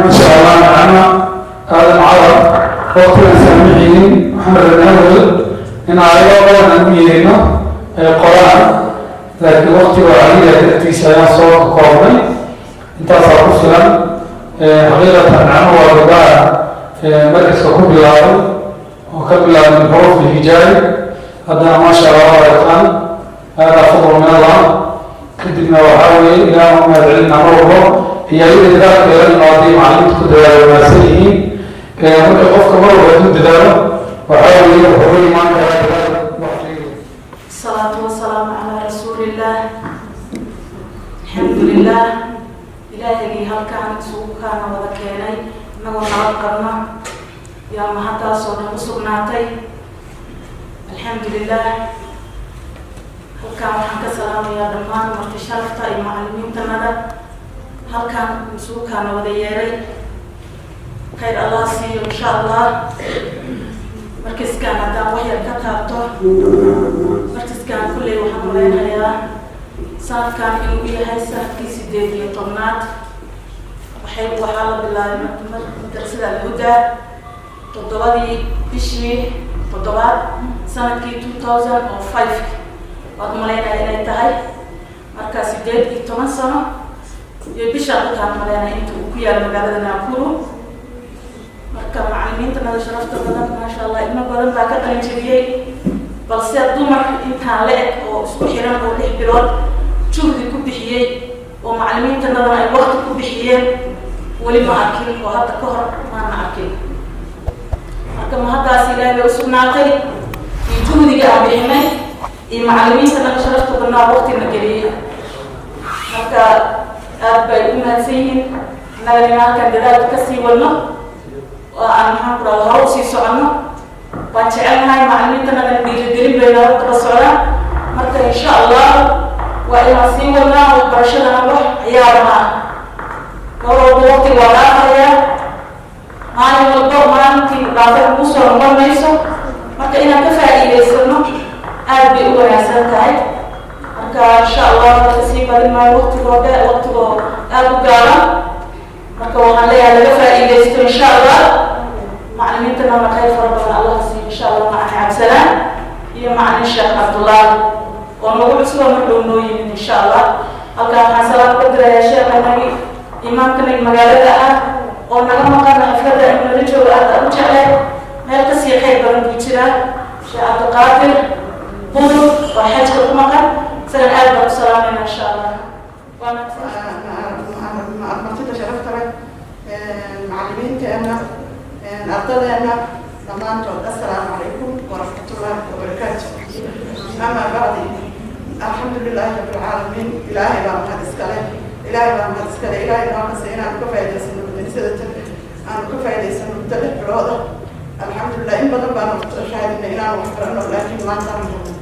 ما شاء الله نعم هذا العرب وقتنا سامعين محمد الأول إن على قرآن أميرنا القرآن، لكن وقت وعليا تأتي سيان صوت قومي انت صار حقيقة نعم ورداء مركز كوب العرب وكبل من حروف الهجاء هذا ما شاء الله الآن هذا فضل من الله. كدبنا وحاول إلى ما علمنا مرة هي dadaalka la yimaadey macalimiinta ku dadaalo wanaagsan yihiin. Marka qofka mar walba hadduu dadaalo waxaa weeye wuxuu la imaan karaa dadaal waqtigeeda. الصلاة والسلام على رسول الله. الحمد لله. إلهي halkaan isugu kaana wada keenay inagoo nabad qabna yaa mahaddaasoo dhan u sugnaatay. Alxamdu lilah. Halkaan waxaan ka salaamayaa dhammaan marti sharafta iyo macalimiintanada halkaan isugu kaana wada yeeray. Khayr Allah siiyo insha Allah. Markaskaan haddaan wax yar ka taabto, markaskaan kulley waxaan malaynayaa sanadkan inuu yahay sanadkii 18aad. Waxaa la bilaabay madrasada Alhuda 7dii bishii 7aad sanadkii 2005, waad malaynaya inay tahay marka 18 sano iyo bishaan utaan malaynaya inta uu ku yaalo magaalada Nakuru. Marka macalimiinta nada sharafta badan, maasha Allah, ilmo badan baa ka qalin jebiyey, balse dumar intaan la eg oo isku xiran oo 6 bilood juhdi ku bixiyey oo macalimiinta nadana ay waqti ku bixiyeen weli ma arkin, oo hadda ka hor maana arkin. Marka mahaddaas Ilaahay bay usugnaatay iyo juhdiga aan bixinay iyo macalimiinta naga sharafta badnaa waqtina geliyey. Marka aad bay u mahadsan yihiin. Annagana halkan dadaalka kasii wadno oo aan maxaan ku rahda hore usii soconno waan jecelnahay. Macalimiinta nagana dhiirigelin bay nooga daba socdaan. Marka insha Allah waa inaan sii wadnaa waxbarashadana. Wax ciyaar ma ah, mar walba waqtiga waa dhaafayaa, maalin walba maalintii dhaafay kugu soo noqon mayso. Marka inaan ka faa'iidaysano aad bay u wanaagsan tahay. Marka insha Allah dadka sii badin maayo, waqtigoo dhe waqtigoo aada u gaaban. Marka waxaan leeyahay laga faa'iidaysto insha Allah. Macalimiintana khayr fara badan Allah siiyo insha Allah, macalin Cabdisalaan iyo macalin Sheekh Cabdullaahi oo nagu cusub oo mar dhow noo yimid insha Allah. Halkaan waxaan salaam ka dirayaa sheekhanagi, imaamkanagi magaalada ah oo naga maqana xafladda inuu nala joogo aad aan u jeclay. Meel kasii khayr badan buu jiraa Sheekh Cabdiqaadir. Budul oo xajka ku maqan, isagana aad baan u salaamayna, insha Allah. Waa mahadsan. Martida sharafta leh, macallimiinteena, ardadeena dhammaantood, assalaamu calaykum waraxmatullaahi wabarakaatu. Ama bacdi, alxamdu lilaahi rabbi alcaalamiin. Ilaahay baa mahad iskale, Ilaahay baa mahad iskale. Ilaahay noo kasay inaanu ka faa'idaysano madrasadatan, aanu ka faa'idaysano muddo 6 bilood ah. Alxamdulilah, in badan baanu raadinay inaanu wax barano, laakiin maanta aanu helno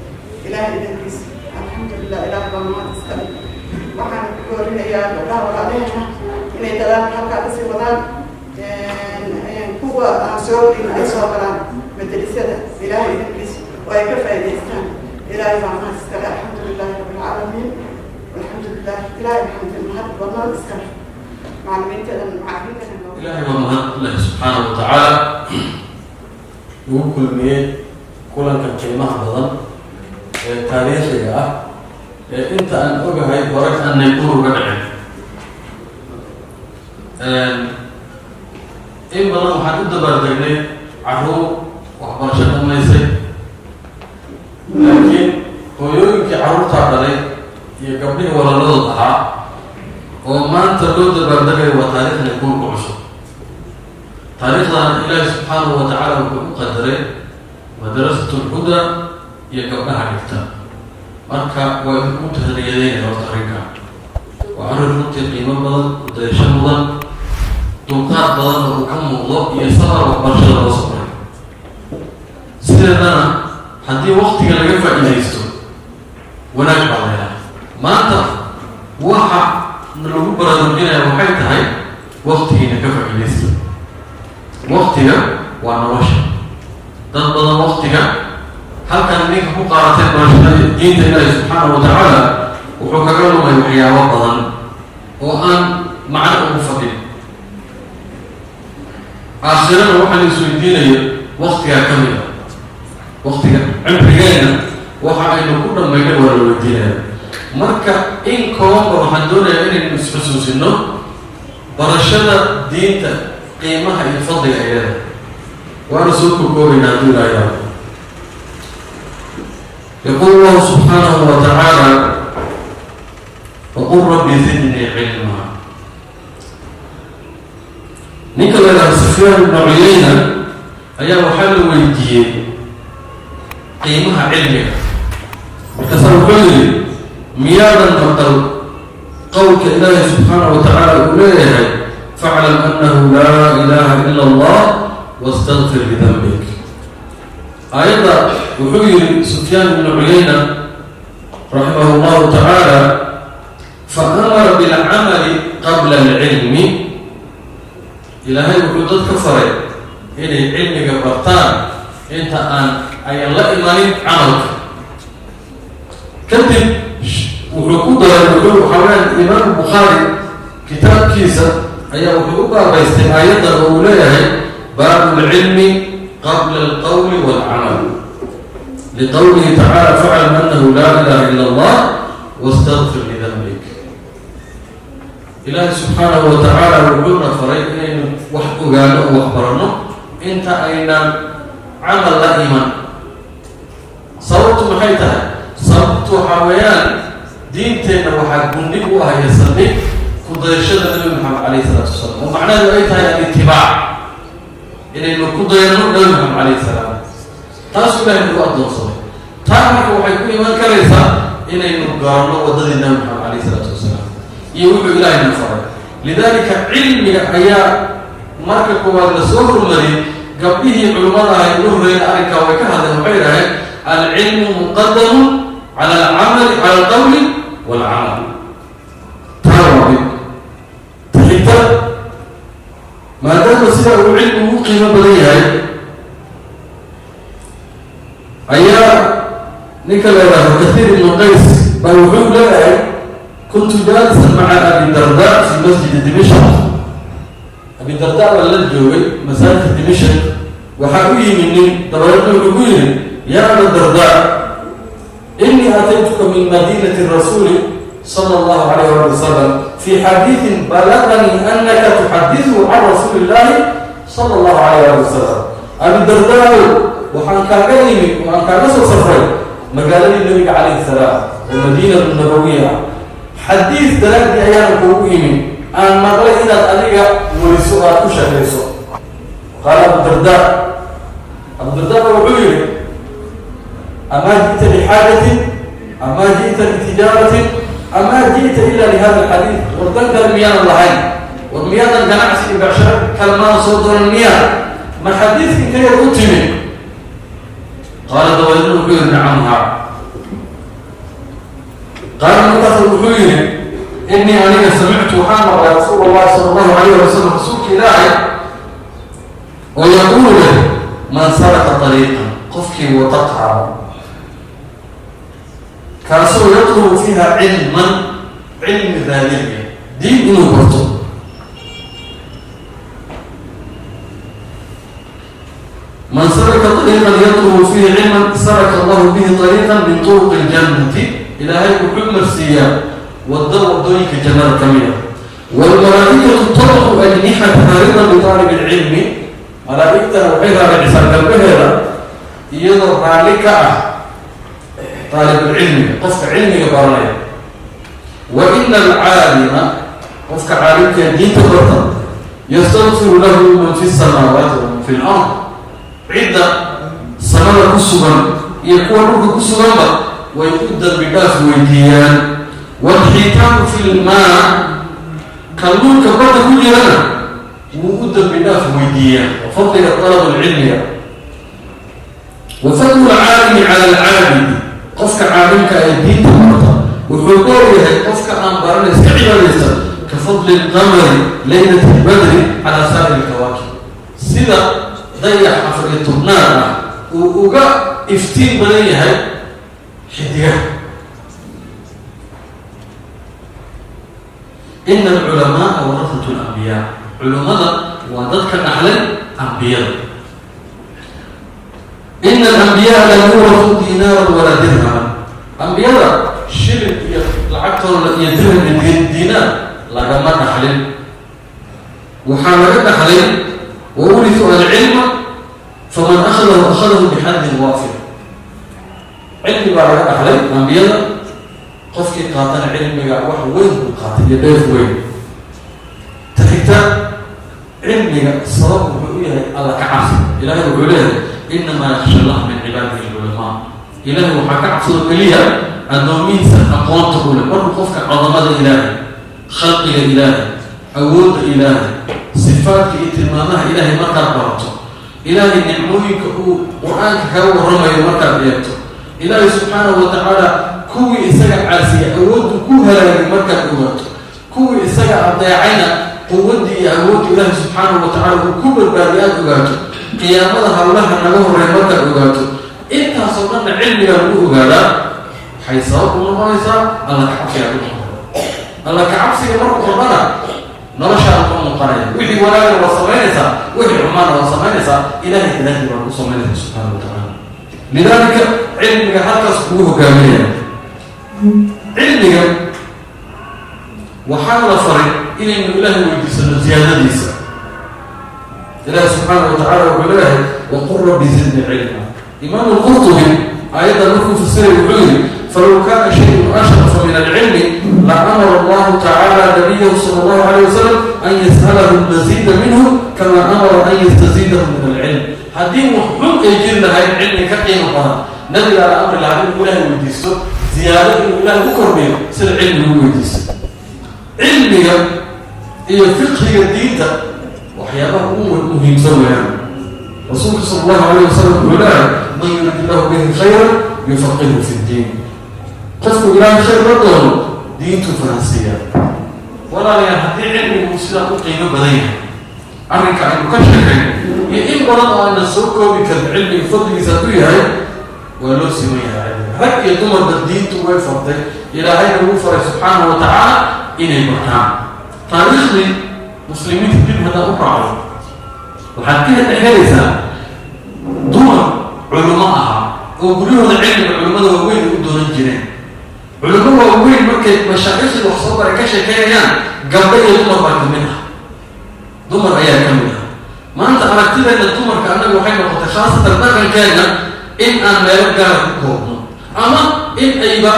Ilaahay idankiisa. Alxamdulilah, Ilaahay baa mahad iskale. Waxaan ku boorinayaa gabdhaha walaalaheena inay dadaalka halkaa kasii wadaan, kuwa aan soo gelin ay soo galaan madrasada Ilaahay idankiisa oo ay ka faa'idaystaan. Ilaahay baa mahad iskale. Alxamdu lilahi rabbi alcaalamiin, alxamdulilah. Ilaahay maxamd mahad badnaan iskale. Macallimiinteedan, macallimiintana. Ilaahay baa mahad leh subxaanahu wa tacaala, ugu kulmiyey kulankan qiimaha badan ee taariikhiga ah ee inta aan ogahay hore aanay uruga dhicin. In badan waxaan u dabaaldegnay carruur waxbarasho dhamaysay, laakiin hooyooyinkii carruurtaa dhalay iyo gabdhihii walaaladood ahaa oo maanta loo dabaaldegayo waa taariikhda guurka cusub. Taariikhdan Ilaahi subxaanahu wa tacaala wuxuu u qadaray Madrasat Lhuda iyo gabdhaha dhigta. Marka waa idinku tahniyadeynaya horta arrinka. Waa arrin runtii qiimo badan, dayasho mudan, dulqaad badan oo uu ka muuqdo iyo sabar waxbarashada loo sabray. Sideedana haddii waktiga laga faa'iidaysto, wanaag baa leedahay. Maanta waxa lagu baraarujinaya waxay tahay waktigiina ka faa'iidaysta. Waktiga waa nolosha. Dad badan waktiga halkan idinka ku qaadatay barashada diinta Ilaahi subxaanahu wa tacaala wuxuu kaga lumay waxyaabo badan oo aan macno ugu fadhin. Aakhirana waxaa la isweydiinaya waktigaa ka mid a waktiga cimrigeena waxa aynu ku dhammaynay waa la weydiinaya. Marka in koobanba waxaan doonayaa inaynu isxusuusino barashada diinta qiimaha iyo fadliga ay leedahay. Waana soo kokoobaynaa hadduu Ilaahay yaabo. يقول الله سبحانه وتعالى: وقل رب زدني علما. Ninka la yidhahdo Sufyaan ibnu Cuyeyna ayaa waxaa la weydiiyey qiimaha cilmiga. Markaasaa wuxuu yidhi: "Miyaadan maqal qowlka Ilaahay subxaanahu wa tacaala uu leeyahay: فاعلم أنه لا إله إلا الله واستغفر لذنبك"? Aayadda wuxuu yihi Sufyaan ibnu Cuyeyna raximah llahu tacaala: فأمر بالعمل قبل العلم. Ilaahay wuxuu dad ka faray inay cilmiga bartaan inta aan ayan la imanin camalka. Kadib wuxuu ku daray, wuxuu waxaa weyaan Imaam Bukhaari kitaabkiisa ayaa wuxuu u baabaystay aayaddan oo uu leeyahay: باب العلم قبل القول والعمل لقوله تعالى: فاعلم أنه لا إله إلا الله واستغفر لذنبك. Ilaahay subxaanahu wa tacaala wuxuuna faray inaynu wax ogaano oo wax baranno inta aynan camal la iman. Sababtu maxay tahay? Sababtu waxaa weeyaan diinteenna waxaa gundhig u ah iyo saldhig ku dayashada Nabi Maxamed calayhi salaatu wasalaam, oo macnaheedu ay tahay alitibaac, inaynu ku dayano Nabi Maxamed calayhi salaam. Taasuu Ilahay nagu addoonsaday. Taa marka waxay ku iman karaysaa inaynu garanno waddadii Nabi Maxamed calayhi salaatu wasalaam iyo wuxuu Ilahayna faray. Lidaalika cilmiga ayaa marka koowaad la soo hormariyey. Gabdhihii culimmada ahay ugu horreeyeen arrinkaa way ka hadleen. Waxay idhaheen: العلم مقدم على العمل، على القول والعمل. Taa waa mid taxigta. Maadaama sidaa uu cilmigu u qiimo badan yahay, ayaa ninka la yidhaahdo Kathiir ibnu Qays baa wuxuu leeyahay: كنت جالسا مع أبي الدرداء في مسجد دمشق. Abi Darda baa la joogay masaajidka Dimashq. Waxaa u yimi nin, dabadeedna wuxuu ku yidhi: يا أبا الدرداء، إني أتيتك من مدينة الرسول صلى الله عليه وسلم في حديث بلغني أنك تحدثه عن رسول الله صلى الله عليه وسلم. Abi Dardaa, waxaan kaaga yimi, waxaan kaaga soo safray. Magaaladii Nabiga calayhi salaam oo Madiinatu Nabawiya ah. Xadiis daraaddii ayaana kuugu imin aan maqlay inaad adiga weriso o aad ku shaqayso. Qaala Abudarda, Abudarda ba wuxuu yihi: "Amaa ji'ta lixaajatin, amaa ji'ta litijaaratin, amaa ji'ta ila lihada alxadiid?" War dan kale miyaanan lahayn? War miyaadan ganacsi iyo becsharo kale maadan soo doonan miyaa? Ma xadiidkii kaliya u timi? Qaala, dabadeedna wuxuu yihi: "Nacam, haa." Qaala, markaas wuxuu yihi: "Inii aniga samictu, waxaan maqlay, rasuul Allahi sala Allahu alayh wasalam, rasuulka Ilaahay oo yaquulu leh: man salaka طariiqan, qofkii wada qaado kaasoo yatlubu fiiha cilman, cilmi raadinaya, diin inuu barto, man salaka طariiqan yatlubu fiihi cilman, salaka Allahu bihi طariiqan min turuqi اljannati, Ilaahay wuxuu marsiiyaa wado wadooyinka jannada ka mid a. Wاlmalaaikatu tadcu ajnixataha ridan biطaalib اlcilmi, malaa'igtana waxay raaricisaa garbaheeda iyadoo raalli ka ah taalibulcilmiga, qofka cilmiga baranaya. Wa ina alcaalima, qofka caalimka ee diinta barta, yastakfiru lahu man fi samaawaati wa man fi lard, cidda samada ku sugan iyo kuwa dhulka ku suganba way u dambi dhaaf weydiiyaan. Waalxiitaamu fi lmaa, kalluunka badda ku jirana wuu u dambi dhaaf weydiiyaa. Wa fadliga talabulcilmiga, wa fadlu lcaalimi cala alcaabidi, qofka caalimka ee diinta barta wuxuu dheeryahay qofka aan barana iska cibaadaysta, ka fadli lqamari laylat lbadri calaa saa'ir lkawaakib, sida dayax 14aad ah uu uga iftiin badan yahay xidigaha. Ina alculamaaa warasatu lambiyaa, culummada waa dadka dhaxlay ambiyada. Ina alambiyaa lam yuurasuu diinaaran walaa dirhaman, ambiyada shilin iyo lacagtooda iyo dirham iyo diinaar lagama dhaxlin, waxaa laga dhaxlay wa urituu alcilma, faman akhadahu akhadahu bixaddin waafir. Cilmi baa laga dhaxlay ambiyada, qofkii qaatana cilmiga wax weyn buu qaatay iyo dheef weyn. Ta xigta, cilmiga sabab wuxuu u yahay Alla ka cabsi. Ilahay wuxuu leeyahay: "Inamaa yaksha Allaha min cibaadihi alculamaa." Ilahay waxaa ka cabsado keliya addoomihiisa aqoonta u leh. Markuu qofka codamada Ilaahay, khalqiga Ilaahay, awoodda Ilaahay, sifaadka iyo tilmaamaha Ilaahay markaad barato, Ilaahay nicmooyinka uu Qur-aanka kaga warramayo markaad eegto, Ilaahay subxaanahu wa tacaala kuwii isaga caasiyay awooddu ku halaagay markaad ogaato, kuwii isaga adeecayna quwaddii iyo awoodda Ilaahay subxaanahu wa tacala uu ku badbaadiy aada ogaato, qiyaamada hawlaha naga horreeya markaad ogaato, intaasoo dhanna cilmigaa lagu ogaadaa, waxay sabab u noqonaysaa Alla kacabsigaa ku noqon. Alla kacabsiga markuu kordhana noloshaada ku noqonaya, wixii wanaagna waa samaynaysaa, wixii xumaana waa samaynaysaa, Ilahay daraadii baa ku samaynaysa subxaana wa tacaala. Lidaalika cilmiga halkaas kugu hogaaminaya. Cilmiga waxaa la faray inaynu Ilaahay weydiisano ziyaadadiisa. Ilaahi subxaana wa tacala wuxuu leeyahay: "Waqul rabbi zidni cilma." Imaam Lqurtubi aayaddan markuu fasiray wuxuu yihi: "Falow kaana shayun ashrafa min alcilmi la amara Allahu tacaala nabiyahu sala Allahu alayh wasalam an yas'alahu lmasiida minhu, kama amara an yastaziidahu min alcilm." Haddii wax xun ay jiri lahayd cilmi ka qiimo badan, nabigaa la amri lahaa inuu Ilaahay weydiisto ziyaado, inuu Ilaahay u kordhiyo sida cilmigu weydiisto. Cilmiga iyo fiqhiga diinta waxyaabaha ugu muhiimsan weeyaan. Rasuulka sala Allahu alayh wasalam wuxuu leeyahay: "Man yurid illahu bihi khayran yufaqihu fi ddiin." Qofku Ilaahay khayr la doono diintuu fahansiiya. Walaalayaal, haddii cilmigu sidaa u qiimo badan yahay, arrinka aynu ka sheekayno iyo in badan oo aynan soo koobi karin cilmiga fadligiisa hadduu yahay, waa loo siman yahay cilmiga. Rag iyo dumarba diintu way fartay, Ilaahayna wuu faray subxaanahu wa tacaala inay bartaan. Taariikhdii muslimiinta dib haddaan u raacdo, waxaad ka helaysaa dumar culimo ahaa oo guryahooda cilmiga culimmada waaweyn ay u doonan jireen. Culimo waaweyn markay mashaaiikhdii wax soo baray ka sheekeynayaan, gabdho iyo dumar baa kamid ah, dumar ayaa ka mid ah. Maanta aragtideenna dumarka annaga waxay noqotay, khaasatan dhaqankeenna, in aan meelo gaara ku koobno. Ama in ayba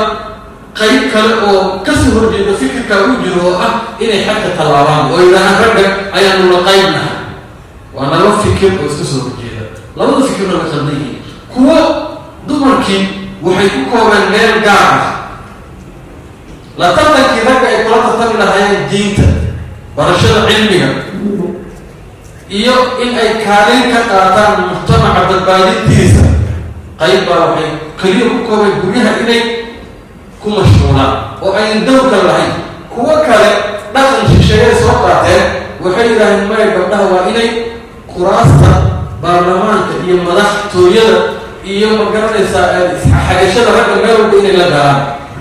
qayb kale oo kasoo horjeeda fikirkaa u jiro, oo ah inay xagka tallaabaan oo yidhaahaan ragga ayaanu la qaybnahay. Waa laba fikir oo iska soo horjeeda, labada fikirna way qaldan yihiin. Kuwo dumarkii waxay ku koobeen meel gaar ah, la tartankii ragga ay kula tartami lahaayeen diinta, barashada cilmiga iyo in ay kaalin ka qaataan mujtamaca badbaadintiisa. Qayb baa waxay keliya ku koobeen guryaha inay ku mashquulaan oo aynan dowrka lahayn. Kuwo kale dhaqan shisheeyay soo qaateen, waxay yidhaaheen maya, gabdhaha waa inay kuraasta baarlamaanka iyo madaxtooyada iyo, ma garanaysaa, xagashada ragga meel walba inay la galaan.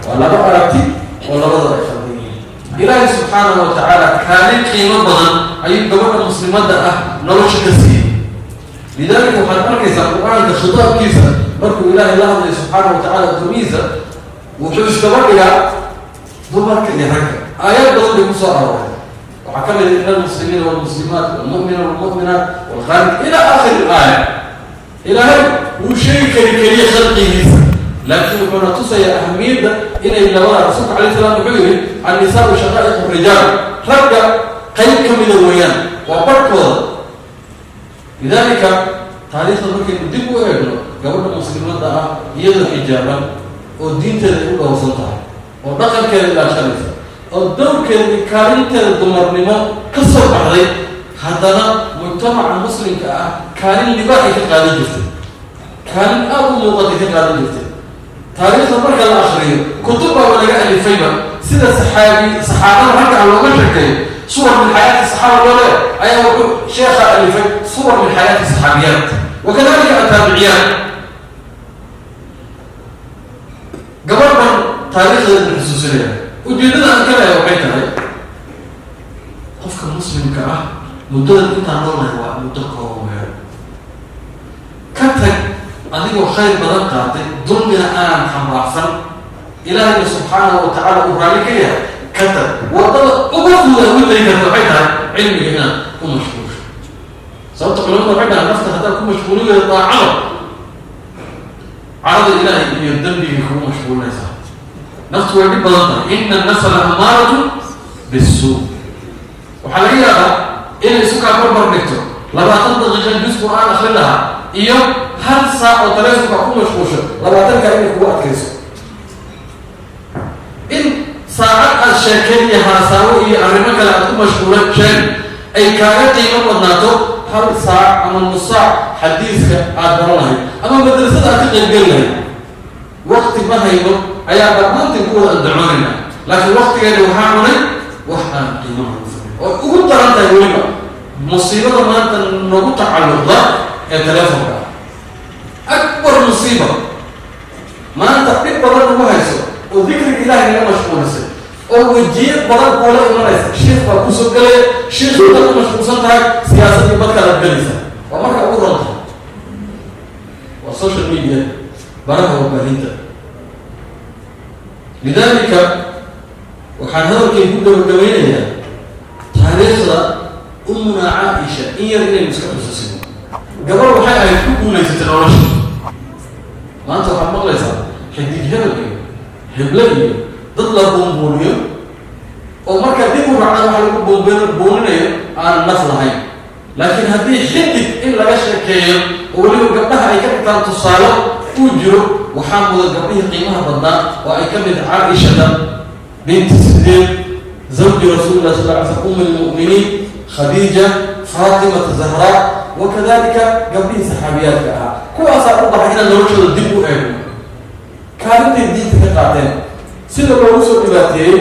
Waa laba aragti oo labadaba ay khaldan yihiin. Ilaahay subxaanahu wa tacaala kaalin qiimo badan ayuu gabadha muslimadda ah nolosha ka siiyey. Lidaalika waxaad arkaysaa Qur-aanka khitaabkiisa, markuu Ilaahay la hadlayo subxaanahu wa tacala addoomihiisa, wuxuu iskaba dhigaa dumarka iyo ragga. Aayaad badan bay kusoo arooray. Waxaa ka mid ah "إن المسلمين والمسلمات والمؤمنين والمؤمنات والقانتين" إلى آخر الآية. Ilaahay wuu sheegi kari keliya khalqigiisa, laakiin wuxuuna tusayaa ahamiyadda inay labada. Rasuulka calayh salaam wuxuu yihi: "النساء شقائق الرجال." Ragga qayb ka mida weeyaan, waa barhkooda. Lidaalika taariikhda markaynu dib u eegno, gabadha muslimadda ah iyadoo xijaaban oo diinteeda ay u dhowrsan tahay oo dhaqankeeda ilaashanaysa oo dowrkeeda iyo kaalinteeda dumarnimo ka soo baxday, haddana mujtamaca muslimka ah kaalin libaaxay ka qaadan jirtay, kaalin aada u muuqatay ka qaadan jirtay. Taariikhda marka la akriyo, kutub baaba laga alifayba sida saxaabi saxaabada ragga ah looga sheekeeyo, "صور من حياة الصحابة" loo leeya ayaa wuxuu sheekha alifay "صور من حياة الصحابيات وكذلك التابعيات". Gabadhan taariikhdeeda xusuusinaya, ujeeddada aan ka leeya waxay tahay qofka muslimka ah muddada intaan noolnahay waa muddo kooban weero. Ka tag adigoo khayr badan qaatay, dulmina aanan xambaarsan, Ilaahayna subxaanahu wa tacaala uu raalli ka yahay. Ka tag waddada ugu fuda ugu tagi karta waxay tahay cilmiga inaad ku mashquulsho. Sababta culamada waxay dhahaan, nafta haddaad ku mashquulin daacada, carada Ilaahay iyo dembigay kugu mashquulinaysaa. Naftu way dhib badan tahay. إن النفس لأمارة بالسوء. Waxaa laga yaabaa inay isu kaa barbar dhigto 20 daqiiqa juz Qur-aan akrin lahaa iyo hal saac oo taleefonka ku mashquulsho, 20-kaa inay kugu adkayso. In saacad aad sheekeen iyo haasaawo iyo arrimo kale aad ku mashquulan sheeg ay kaaga qiimo badnaato hal saac ama nus saac xadiiska aad baran lahayd ama madrasada aad ka qaybgeli lahayd. Wakti ma hayno ayaa dhammaantiin ku wada andacoonayna, laakiin waktigeena waxaa cunay wax aan qiimo nagu fadhin, oo ugu daran tahay weliba musiibada maanta nagu tacalluqda ee telefonka ah. أكبر مصيبة maanta dhib badan nagu hayso oo dikriga Ilahay naga mashquulisay oo wejiye badan kuula imanaysa. Shiikh baa kusoo gelaya, shiikh baad ku mashquulsan tahay, siyaasadii badkaadaad gelaysa. Waa marka ugu ron tahay waa social media, baraha warbaahinta. Lidaalika waxaan hadalkay ku gabagabeynayaa taariikhda Ummuna Caaisha in yar inaynu iska xusuusino. Gabar waxay ahayd ku guulaysatay nolosha. Maanta waxaad maqlaysaa xidig hebel iyo heble iyo dad la buunbuuniyo oo markaa dib u raacdan waxa lagu buuninayo aan naf lahayn. Laakiin haddii xidig in laga sheekeeyo oo weliba gabdhaha ay ka dhigtaan tusaale uu jiro, waxaa mudan gabdhihii qiimaha badnaa oo ay ka mid Caaishata binti Sidiiq, زوج رسول الله صلى الله عليه وسلم، أم المؤمنين Khadiija, Faatimata Zahraa, وكذلك gabdhihii saxaabiyaadka ahaa. Kuwaasaa u bahay inaan noloshooda dib u eegno, kaalintay diinta ka qaateen, sida loogu soo dhibaateeyey,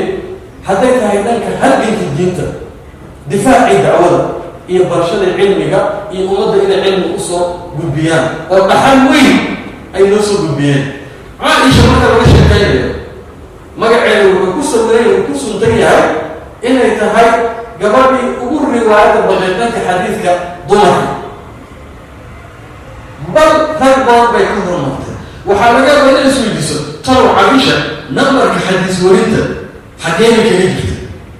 hadday tahay dhanka halgankii diinta, difaacii dacwada iyo barashada cilmiga iyo ummadda inay cilmi usoo gudbiyaan oo dhaxal weyn ay noo soo gudbiyeen. Caaisha marka laga sheekaynayo, magaceeda wuxuu ku sawiray, uu ku suntan yahay inay tahay gabadhii ugu riwaayada badneed dhanka xadiidka dumarka, bal rag badan bay ka hormartay. Waxaa laga yaabaa inay isweydiiso, talow Caaisha nambarka xadiis warinta xageena kaga jirta?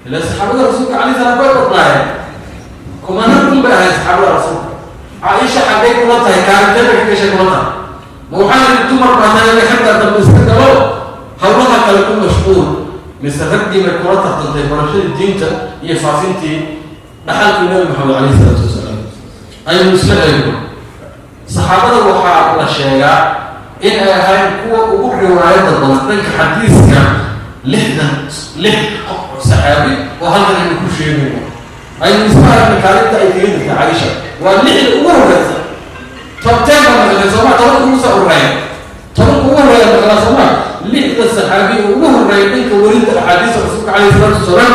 Ilaa saxaabada Rasuulka calayh salaam way badnaayeen, kumanaan kun bay ahayd saxaabada Rasuulka. Caaisha xaggay kula tahay, kaalinteeda ka gashay kula tahay? Ma waxaa yidhi dumar baa taagay xagga dambe iska galo, hawlaha kale ku mashquul, mise raggii bay kula tartantay barashadii diinta iyo faafintii dhaxalkii Nabi Maxamed calayhi salaatu wasalaam? Aynu isla eegno saxaabada. Waxaa la sheegaa in ay ahayn kuwa ugu riwaayada badan dhanka xadiiska 66 saxaabi oo halkan aynu ku sheegayno. Aynu isla aragna kaalinta ay kaga jirta Caaisha. Waa lixda ugu horeysa, top 10 baa maqlay sooma? 10-ka ugu soo horeeya, 10-ka ugu horeeya maqlaa sooma? Lixda saxaabi oo ugu horeeya dhanka warinta axaadiista rasuulka calayhi salaatu wasalaam,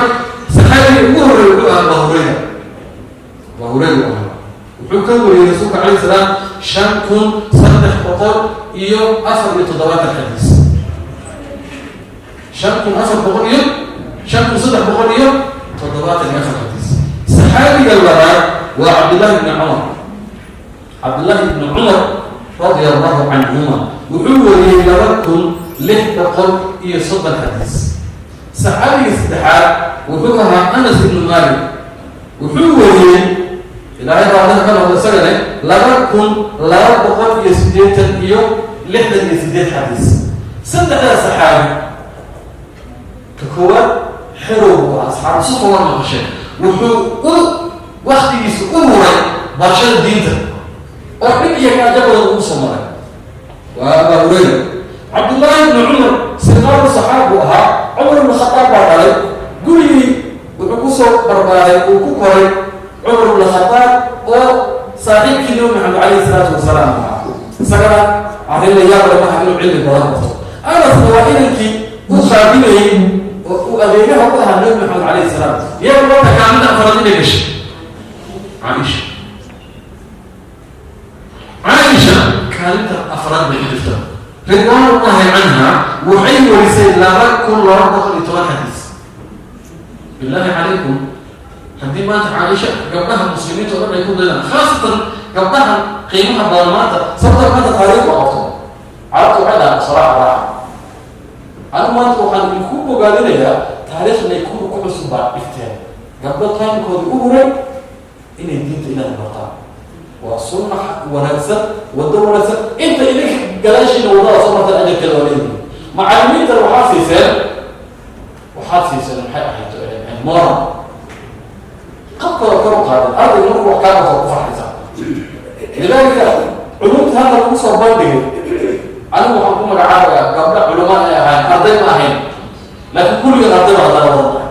saxaabiga ugu horeeya wuxuu ahaa Abaa Hurayra. Abaa Hurayra uu ahaa. Wuxuu ka wariyey rasuulka calayhi salaam 5374 xadiis. Shan kun afar boqol iyo 5374 xadiis. Saxaabiga labaad waa Cabdillahi ibni Cumar. Cabdillahi ibni Cumar radia Allahu canhuma wuxuu wariyey 2630 xadiis. Saxaabiga saddexaad wuxuu ahaa Anas ibnu Malik. Wuxuu wariyey, Ilaahay raadaha ka noqdo isagane, 2280 iyo 68 xadiis. Saddexdaa saxaabi, ka koowaad xerow buu ahaa, asxaabu sufa waa maqasheen, wuxuu u waktigiisa u huray barashada diinta oo dhib iyo gaajo badan ugu soo maray, waa Abaa Hurayra. Cabdullaahi ibnu Cumar siqaaru saxaab buu ahaa. Cumar ibnu Khadaab baa dhalay. Gurigii wuxuu kusoo barbaaray, uu ku koray Cumar ibnu Khadaab oo saaxiibkii Nabi Maxamed calayhi salaatu wasalaam ahaa. Isagana arrin la yaab leh maaha inuu cilmi badan barto. Anasna waa inankii u khaadimayey oo uu adeegaha u ahaa Nabi Maxamed calayhi salaam. Iyaga marka kaalinta afraad inay gashay Caaisha. Caaisha kaalinta afraad bay ku jirtaa, ridwaanullahi canha. Waxay warisay 2210 xadiis. Billahi calaykum, haddii maanta Caaisha gabdhaha muslimiinta o dhan ay ku daydaan, khaasatan gabdhahan qiimaha badan maanta, sababta maanta taariikh la qabto, carabta waxay dhahaan saraaxa raaxa. Anigu maanta waxaan idinku bogaadinayaa taariikhnay kuwa ku cusub baa dhigteen, gabdho time-koodii u huray inay diinta inaad bartaan. Waa sunna wanaagsan, waddo wanaagsan. Inta idinka gadaashiina waddada soo martaan ajarkeeda waa leedihin. Macallimiintan waxaad siiseen maxay ahayd, moral qabkooda kor u qaadeen. Ardayga markuu wax kaa barto ku farxaysaa. Lidaalika culumta hadda lagu soo bandhigay, anigu waxaan ku magacaabayaa gabdha culama ay ahayn. Arday ma ahayn, laakiin kulligan arday baa haddana wada tahay.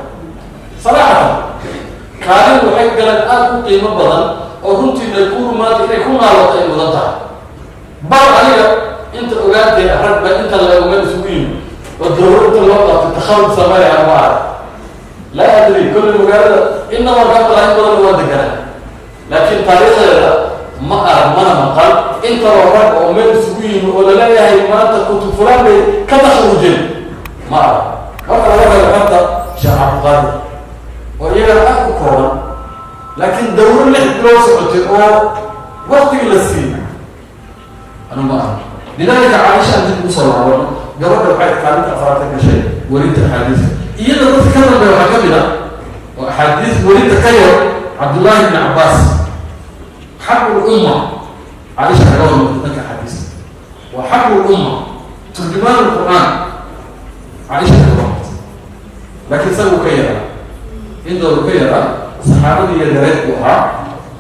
Saraxatan, kaalin waxay galeen aada u qiimo badan oo runtii Naykuru maanta inay ku naaloto ay mudan tahay. Bal aniga inta ogaantay, rag ba inta la meel isugu yimi oo dowlad inta loo qabtay takharug sameeya ma arag. Laa adri, kulli magaalada inama ka maqlaa, in badan waa deganaa, laakiin taariikhdeeda ma arag mana maqal intaloo rag oo meel isugu yimi oo laleeyahay maanta kutub fulaan bay ka takharujeen, ma arag. Marka laga reebo xanta Sheekh Cabdiqaadir oo iyagana aad u kooban, laakiin dawro 6 bilood socotay oo waktigii la siiyey anu ma arag. Lidaalika Caaisha aan dib ugu soo laabano. Gabadha waxay kaalinta afraad ka gashay werinta axaadiista. Iyada dadka ka dambeeya waxaa ka mid a oo axaadiis werinta ka yar Cabdullaahi ibni Cabbaas, xabrul umma. Caaisha kaga warmata dhanka axaadiista, waa xabrul umma, turjumaan alqur'aan. Caaisha kaga warmata, laakiin isaga uu ka yaraa, intoodu ka yaraa, saxaabadii yareed buu ahaa.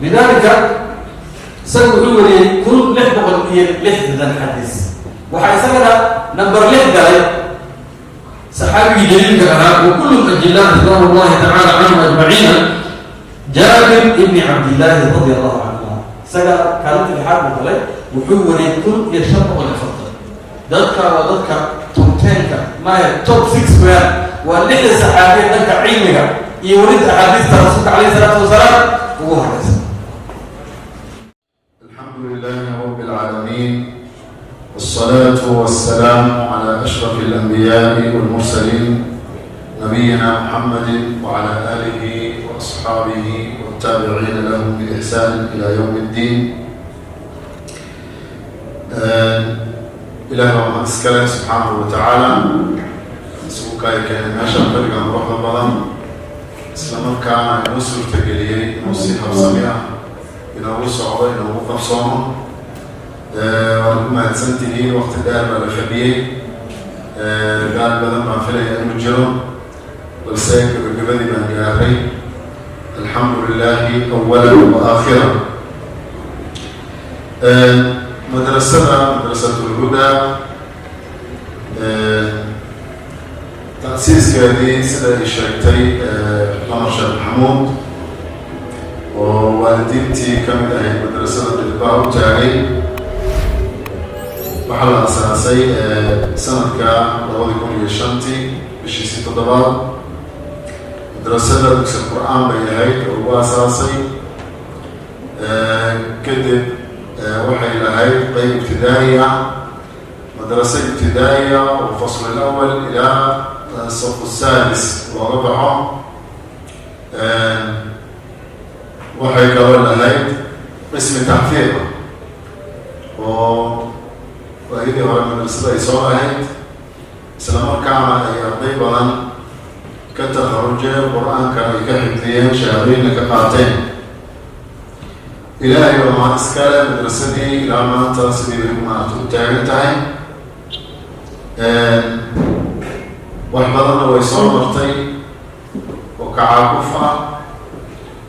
Lidaalika isaga wuxuu wariyey 1660 xadiis. Waxaa isagana number 6 galay saxaabigii jaliilka ahaa, wa kulluhum ajilaa ridwaan Allahi tacaala canhum ajmaciina, Jaabir ibni Cabdillaahi radia Allahu canhuma. Isaga kaalinta lixaad buu galay. Wuxuu wariyey 1540. Dadka waa dadka top 10-ka maya, top 6 weyaan. Waa lixda saxaabiya dhanka cilmiga iyo warinta axaadiista rasuulka calayhi salaatu wasalaam ugu horeysa. الحمد لله رب العالمين، والصلاة والسلام على أشرف الأنبياء والمرسلين، نبينا محمد وعلى آله وأصحابه والتابعين لهم بإحسان إلى يوم الدين. Ilaahay waa mahad iska leh subxaanahu wa tacaala, isugu kaaya keenay meesha fadhigan quruxda badan, isla markaana inoo suurtageliyey inuu si habsami ah inoogu socdo, inoogu qabsoomo. Waad ku mahadsantihiin. Waqti dheer baa la fadhiyey, daal badan baan filaya inuu jiro, balse gabagabadii baan gaaray. Alxamdu lilahi awalan wa aakhira. Madrasada Madrasatulhuda ta'siiskeedii, sida ay sheegtay Qamar Sheekh Maxamuud oo waalidiintii ka mid ahayd madrasada dhidbaha u taagay, waxaa la asaasay sanadka 2005-tii, bishiisii toddobaad. Madrasada dugsi Qur-aan bay ahayd oo lagu asaasay. Kadib waxay lahayd qeyb ibtidaa'i ah, madrasa ibtidaa'iya oo fasl alawal ilaa saf saadis looga baxo. Waxay kaloo lahayd qismi taxfiid oo waayadii hore madrasada ay soo ahayd, isla markaana ay arday badan ka takharujeen, Qur-aanka ay ka xifdiyeen, shahaadooyinna ka qaateen. Ilaahay baa mahad iskale. Madrasadii ilaa maanta sidii bay maarata u taagan tahay. Wax badanna way soo martay oo kacaakuf ah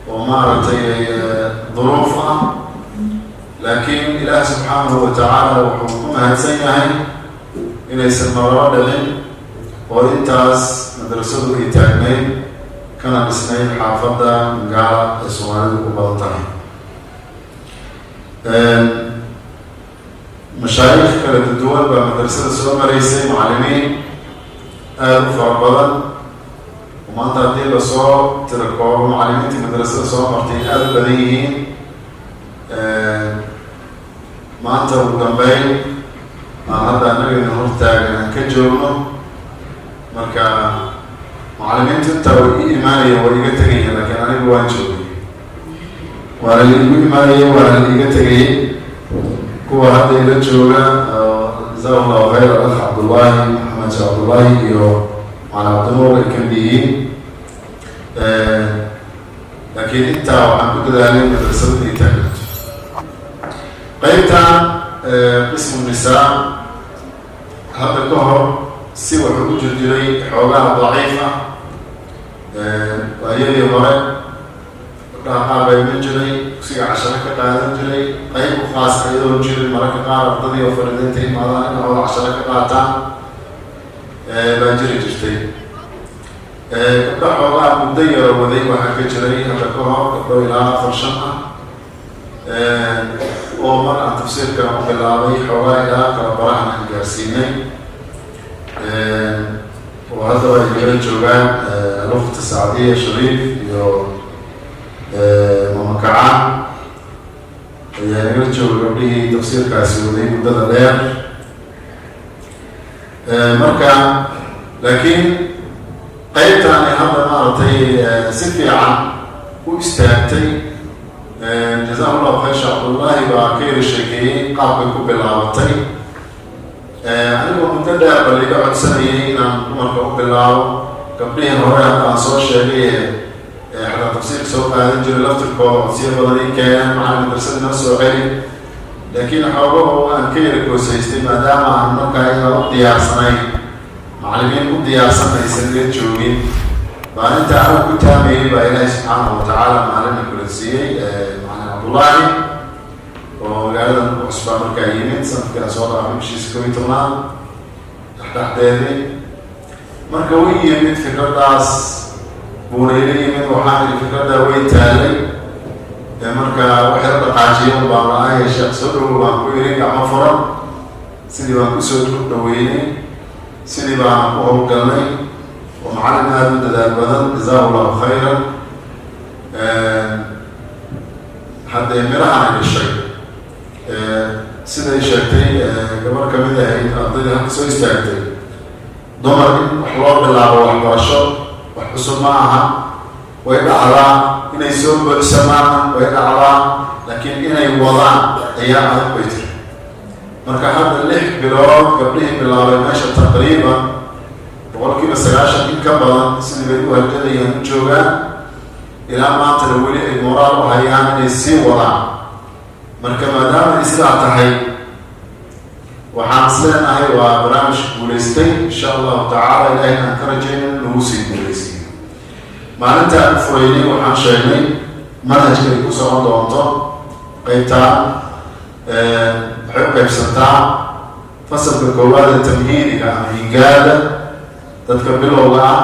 oo maaragtay duruuf ah, laakiin Ilaah subxaanahu wa tacaala wuxuu ku mahadsan yahay inaysan marabo dhicin oo intaas madrasadu ay taagnayd kana dhisnayd xaafadda Magaala ay Soomaalidu ku badan tahay. Mashaayikh kala duwan baa madrasada soo maraysay, macallimiin aada u fara badan oo maanta haddii lasoo tiro koobo macallimiintii madrasada soo martay aada u badan yihiin. Maanta ugu dambeyn aan hadda annagana hortaagan aan ka joogno. Marka macallimiintu intaa way ii imaanayeen, way iga tegayeen, laakiin anigu waan joogay, waana la igu imaanayay, waana la iga tegayay. Kuwa hadda ila jooga, jazahu Allahu khayr, alakh Cabdullaahi Maxamed Sheekh Cabdullaahi iyo macalin Cabdinuur ay kamid yihiin. Laakiin intaa waxaan ku dadaalay madrasada inay taagnato. Qeybtan qismu nisaa hadda ka hor si wuxuu u jir jiray xoogaha daciif ah. Waayadii hore gabdhaha qaar baa iman jiray, dugsiga casharo ka qaadan jiray, qeyb u khaas iyadoo jirin. Mararka qaar ardadii oo fadhidaynta imaadaan dhinacooda casharo ka qaataan baa jiri jirtay. Gabdha xoogaha muddo yaro waday waxaa ka jiray hadda ka hor gabdho ilaa afar shan ah oo mar aan tafsiirkan u bilaabay, xoogaa ilaa kala barahan aan gaarsiinay, oo haddaba ay nagala joogaan alukta Sacdiya Shariif iyo Mama Kacaan ayaa nagala jooga, gabdhihii tafsiirkaasi waday muddada dheer. Marka laakiin qeybtaani hadda maaragtay si fiican u istaagtay. Jazahu Llahu khayr, Sheekh Cabdullaahi baa ka yara sheekeeyey qaabkay ku bilaabatay. Anigoo muddo dheer ba laiga codsanayay inaan dumarka u bilaabo, gabdhihii hore hadda aan soo sheegay ee xataa tafsiirka soo qaadan jiray laftirkooda codsiyo badan ii keeneen, macalin, madrasada noo soo celi. Laakiin xoogaho aan ka yara goosaystay, maadaama aan markaa iyadaa u diyaarsanayn, macallimiin u diyaarsan aysan la joogin, baan inta anigu ku taamayay baa Ilaahay subxaanahu watacaala maalina kula siiyey macalin Cabdullaahi oo magaaladan ku cusbaa markaa yimid sanadkii aan soo dhaafay bishiisa 11aad dhexdhexdeedii. Marka way yimid, fikradaas buuna ila yimid. Waxaan idhi fikraddaa way taalay, marka waxay la dhaqaajiyen baan la-ay. Sheekh, soo dhowow baan ku iri, gacmo furan. Sidii baan kusoo dhaweynay, sidii baan ku howlgalnay, oo macallin aada u dadaal badan, jazaahu Allahu khayran. Haddee mirahan ay dhashay, siday sheegtay gabar kamid ahayd ardaydii halka soo istaagtay, dumar in wax loo bilaabo waxbarasho wax cusub ma aha. Way dhacdaa inay soo buuxsamaanna, way dhacdaa, laakiin inay wadaan ayaa adag, bay tiri. Marka hadda 6 bilood gabdhihii bilaabay meesha taqriiban 90% in ka badan sidii bay u halgadayaan, u joogaan ilaa maantana, weli ay moraal u hayaan inay sii wadaan. Marka maadaama ay sidaa tahay Waxaan is leenahay waa barnaamij guulaystay, insha Allahu tacaala. Ilaahay aan ka rajayno in lagu sii guulaysiiyo. Maalinta aan furaynay waxaan sheegnay manhajka ay ku socon doonto qeybtaan. Waxay u qaybsantaa fasalka koowaad ee tamhiidiga ama hingaada, dadka bilowga ah.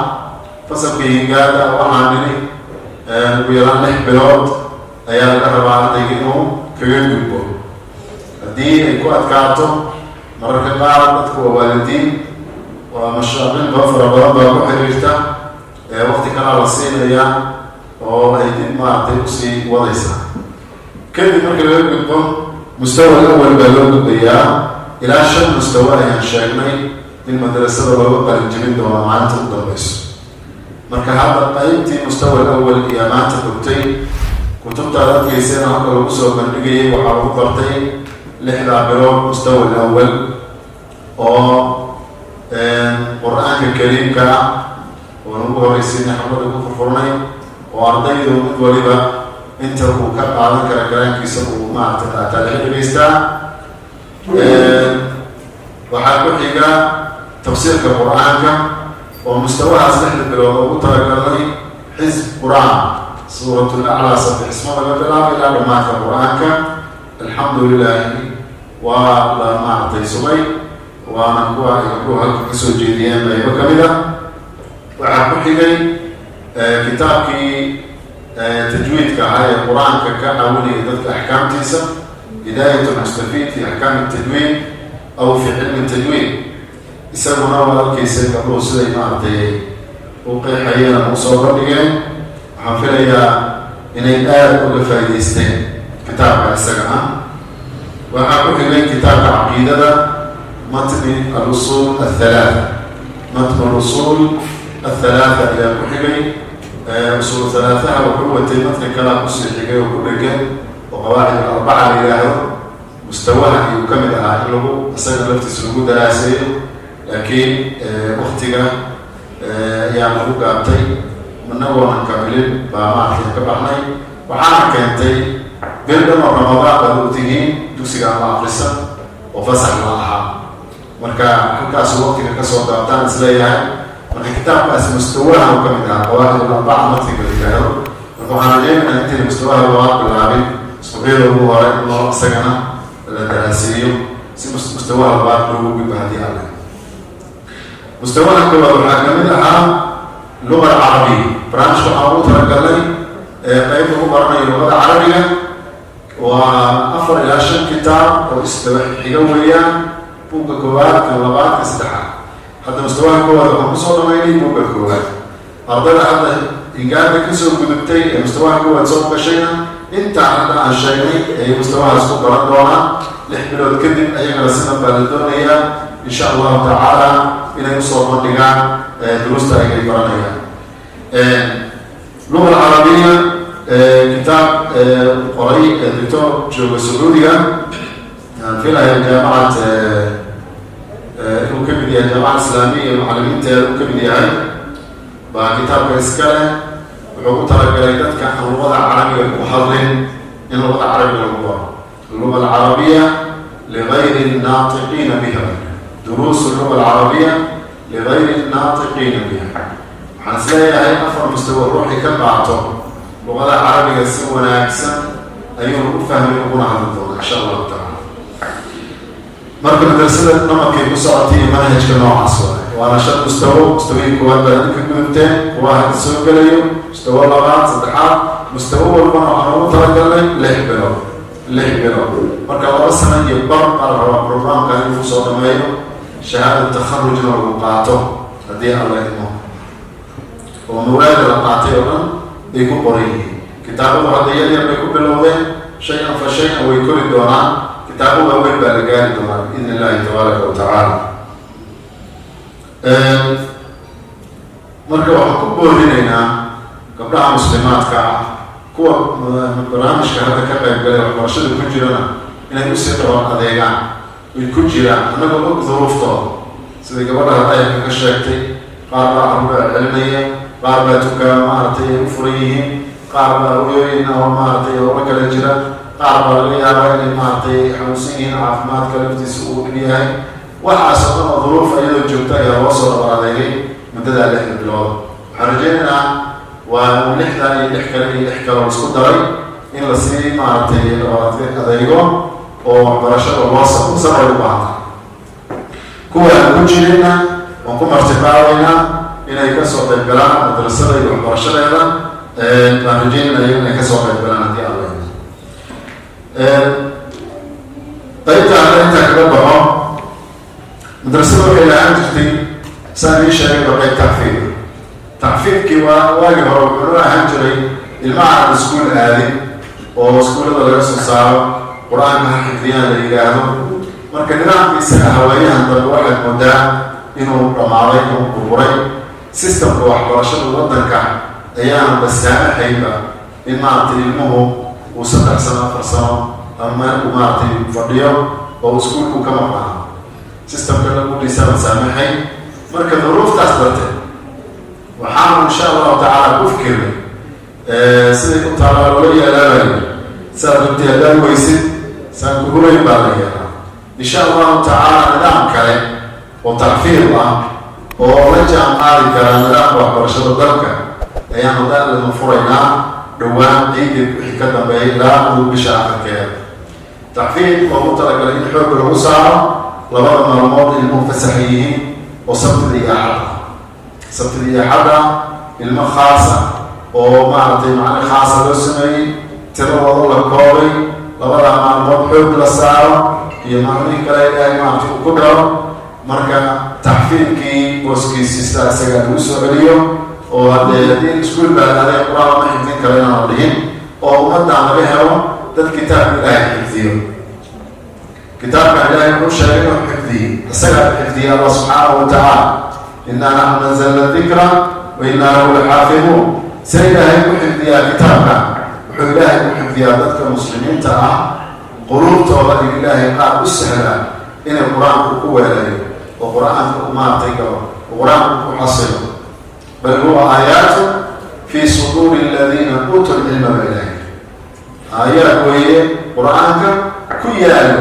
Fasalka hingaada waxaan nini ugu yaraan 6 bilood ayaa laga rabaa ardayga inuu kaga gudbo. Haddii ay ku adkaato, mararka qaar dadku waa waalidiin, waa mashaaqil ba fara badan baa ku xiriirta, waqti kalaa la siinayaa oo ay dib maaragtay usii wadaysaa. Kadib marka laga gudbo, mustawa awal baa loo gudbayaa. Ilaa shan mustawa ayaan sheegnay in madrasada looga qalin jebin doono maalinta u dambeyso. Marka hadda qaybtii mustawa awal iyo maanta gubtay kutubtaad adkeyseen halka lagu soo bandhigayay, waxaa lagu bartay 6daa bilood mustawa awal oo Qur-aanka Kariimka ah oo nagu horeysiinay, xaflada ku furfurnay, oo ardaydu mid waliba inta uu ka qaadan kara karaankiisa uu maaragtay qaataa laga dhegeystaa. Waxaa ku xiga tafsiirka Qur-aanka oo mustawahaas 6da bilood ugu talagalnay, xisb Qur-aan, Suurat Laclaa, Sabixismo laga bilaabo ilaa dhamaadka Qur-aanka. Alxamdu lilaahi, waa la maaragtay sugay, waana kuwa ay gabdhuhu halka kasoo jeediyeen qaybo ka mid ah. Waxaa ku xigay kitaabkii tajwiidka ahaa ee Qur-aanka ka caawinaya dadka axkaamtiisa, Hidaayat Lmustafiid fi Axkaam Tajwiid aw fi Cilmi Tajwiid. Isaguna waa arkaysay gabdhuhu siday maaragtay u qeexayeen ama usoo bandhigeen. Waxaan filayaa inay aada uga faa'iidaysteen kitaabka isaga ah. Waxaa ku xigay kitaabka caqiidada, matni alusuul athalaatha. Matn alusuul athalaatha ayaa ku xigay. Usuul thalaathaha wuxuu watay matni kalaa kusii xigay oo ku dhegan oo Qawaacid Alarbaca la yidhaahdo. Mustawaha ayuu ka mid ahaa in lagu isaga laftiisa lagu daraaseeyo, laakiin waktiga ayaa lagu gaabtay, inagoonan kamilin baa maaragtay ka baxnay. Waxaana keentay bil dhan oo Ramadaan baad ogtihiin dugsiga ama akrisa oo fasax la ahaa. Marka halkaasu waqtiga kasoo gaabtaan isleeyahay. Marka kitaabkaasi mustawaha uu ka mid ahaa, Qawaacid Alarbaca matniga la yidhaahdo. Marka waxaan rajeynaynaa intayna mustawaha labaad bilaabin, isbuucyada ugu hore in loo isagana la daraaseeyo si mustawaha labaad loogu gudbo haddii Alle. Mustawaha koowaad waxaa kamid ahaa luga alcarabiya. Barnaamijka waxaan ugu talagalnay qeyb lagu baranayo luqada Carabiga. Waa afar ilaa shan kitaab oo isdaba xiga weeyaan, buugga koowaad, kan labaad, kan saddexaad. Hadda mustawaha koowaad waxaan kusoo dhamaynay buugga koowaad. Ardayda hadda ingaarka kasoo gudubtay ee mustawaha koowaad soo gashayna, intaa hadda aan sheegnay ay mustawahaas ku baran doonaan. 6 bilood kadib ayagana sidan baa la doonayaa, insha Allahu tacaala, inay usoo bandhigaan duruusta ayay baranayaan. Luga alcarabiya kitaab qoray doctor jooga Sacuudiga, aan filaya jaamacad inuu ka mid yahay, Jaamacad Islaamiya iyo macalimiinteeda uu ka mid yahay, baa kitaabka iska leh. Wuxuu ku talagalay dadka aan luqada Carabiga ku hadlin in luqada Carabiga lagu baro. Alluga alcarabiya ligayri nnaatiqiina biha, duruus alluga alcarabiya ligayri nnaatiqiina biha. Waxaan is leeyahay afar mustawa ruuxii ka qaato luqada Carabiga si wanaagsan ayuuna u fahmay uguna hadli doonaa, insha Allahu tacala. Marka madrasada namadkay ku socotay iyo manhajka noocaas waay, waana shan mustawo. Mustawihii koowaad baa idinka gudubteen, kuwa hadda soo gelayo mustawo labaad, saddexaad. Mustawo walbana waxaan ugu talagalnay 6 bilood, 6 bilood. Marka 2 sano iyo bar baa la rabaa programkan in lagu soo dhameeyo, shahaada takharujna lagu qaato haddii Alla idmo, oo mawaada la qaatay oo dhan ay ku qoran yihiin. Kitaabadu hadda yar yar bay ku bilowdeen, shay-an fa shay-an way kori doonaan, kitaabo waaweyn baa la gaari doonaa biidn Illahi tabaaraka wa tacaala. Marka waxaan ku boorinaynaa gabdhaha muslimaadka ah, kuwa barnaamijka hadda ka qayb galay, waxbarashada ku jirana, inay usii dhaban adeegaan ay ku jiraan, annagoo og duruuftooda, siday gabadha hadayaka ka sheegtay. Qaar baa carruur celinaya, qaar baa dukaan maaragtay ay u furan yihiin, qaar baa hoyooyin oo maaragtay oo la kala jira. Qaar baa laga yaabaa inay maaragtay xanuunsan yihiin, caafimaadka laftiisa uu dhib yahay. Waxaas oo dhan oo duruuf iyadoo joogta ayaa loo soo dhabar adeegay muddadaa 6da bilood. Waxaan rajaynaynaa waa 6dan iyo 6 kale iyo 6 kale oo isku daray in lasii maaragtay dhabar adeego oo waxbarashada loo sabo sabray u baahan. Kuwa aan ku jirinna waan ku martiqaadaynaa inay kasoo qayb galaan madrasada iyo waxbarashadeeda. Waan rajeynayna iyagu inay kasoo qayb galaan haddii Alla idmo. Qaybta hadda intaa kaga baxo, madrasada waxay lahaan jirtay, saan ii sheegayba, qayb taxfiid. Taxfiidkii waa waagii hore wuxuu ahaan jiray ilmaha aan iskuul aadin oo iskuullada laga soo saaro, Qur-aanka ha xifdiyaan la yidhaahdo. Marka nidaamka isaga hawaayahan dambe waxaad moodaa inuu dhammaaday, inuu burburay. Systemka waxbarashada waddanka ayaana basaamaxaynba in maaragtay ilmuhu uu 3 sano, 4 sano ama meel uu maaragtay fadhiyo oo iskuulku ka maqnaano. Systemka lagu dhiisaan saamaxayn. Marka duruuftaas darteed waxaanu insha Allahu tacaala ku fikirnay, siday u taalaa loola yeelaabayo, saad runtii haddaad weysid saan ku hurayn baa la yeelaa. Insha Allahu tacaala nidaam kale oo taxfiid ah oo la jaan qaadi karaa nidaamka waxbarashada dalka ayaanu daalima furaynaa dhowaan, ciidii wixii ka dambeeyay ilaa mudug bisha akhirkeeda. Taxfiid loogu talagalay in xoogga lagu saaro labada maalmood ilmuhu fasaxa yihiin oo Sabtida iyo Axadda. Sabtida iyo Axadda ilmo khaasa oo maaragtay macno khaasa loo sameeyey, tiradooda la koobay, labada maalmood xoog la saaro iyo maalmihii kale Ilaahay maaragtay uu ku daro. Marka taxfiidkii booskiisii sidaa isagaa lagu soo celiyo, oo haddee haddii iskuul baa aaday Qur-aan lama xifdin karo inaan la dhihin, oo ummaddan laga helo dad kitaabka Ilaahay xifdiyo. Kitaabkan Ilaahay wuxuu sheegay inuu xifdiyey, isagaa xifdiyey Allah subxaanahu wa tacaala. "Innaa naxnu nazalna dikra wa innaa lahu laxaafiduun." See Ilaahay ku xifdiyaa kitaabkan? Wuxuu Ilaahay ku xifdiyaa dadka muslimiinta ah quluubtooda in Ilaahay qaar u sahlaa inay Qur-aanku ku weeleeyo oo Qur-aanka u maartay galo oo Qur-aanku ku xasilo. "Bal huwa aayaatu fii suduuri aladiina uutuu lcilma" ba Ilaahay aayaad weeye Qur-aanka ku yaalo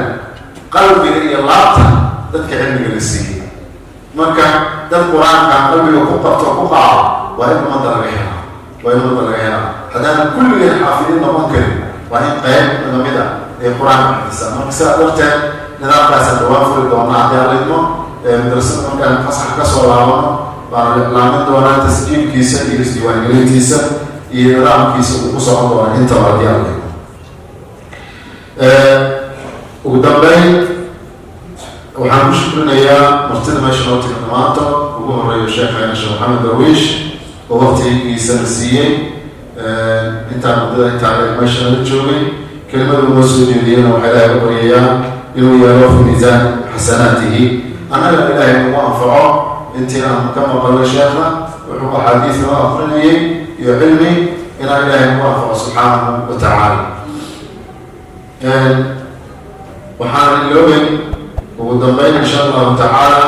qalbiga iyo laabta dadka cilmiga la siiyey. Marka dad Qur-aanka qalbiga ku qabto, ku qaado, waa in ummadda laga helaa, waa in ummadda laga helaa. Haddaanan kulligeen xaafidiin noqon karin, waa in qayb lamid a ay Qur-aanka xifdisaa. Marka sidaa darteed nidaamkaasaan dhawaan furi doonaa haddii Alla idmo. Madrasada markaan fasaxa kasoo laabano baanu iclaamin doonaa tasjiilkiisa iyo isdiiwaangelintiisa iyo nidaamkiisa uu ku socon doona intaba haddii Alla idmo. Ugu dambeyn, waxaan ku shukrinayaa martida meesha noo timid maanta, ugu horeeyo sheekhayna Sheekh Maxamed Darwiish oo waqtigiisana siiyey intaan muddada intaa leeg meesha nala joogay. Kelimadu noo soo jeediyena waxaa Ilaahay ka baryayaa inuu yeelo fi miisaan xasanaatihi, annagana Ilaahay nagu anfaco intii aan ka maqalay sheekha, wuxuu axaadiis noo akrinayay iyo cilmi, inaan Ilaahay nagu anfaco subxaanahu wa tacaala. Waxaan iloobeyn ugu dambeyn, insha Allahu tacaala,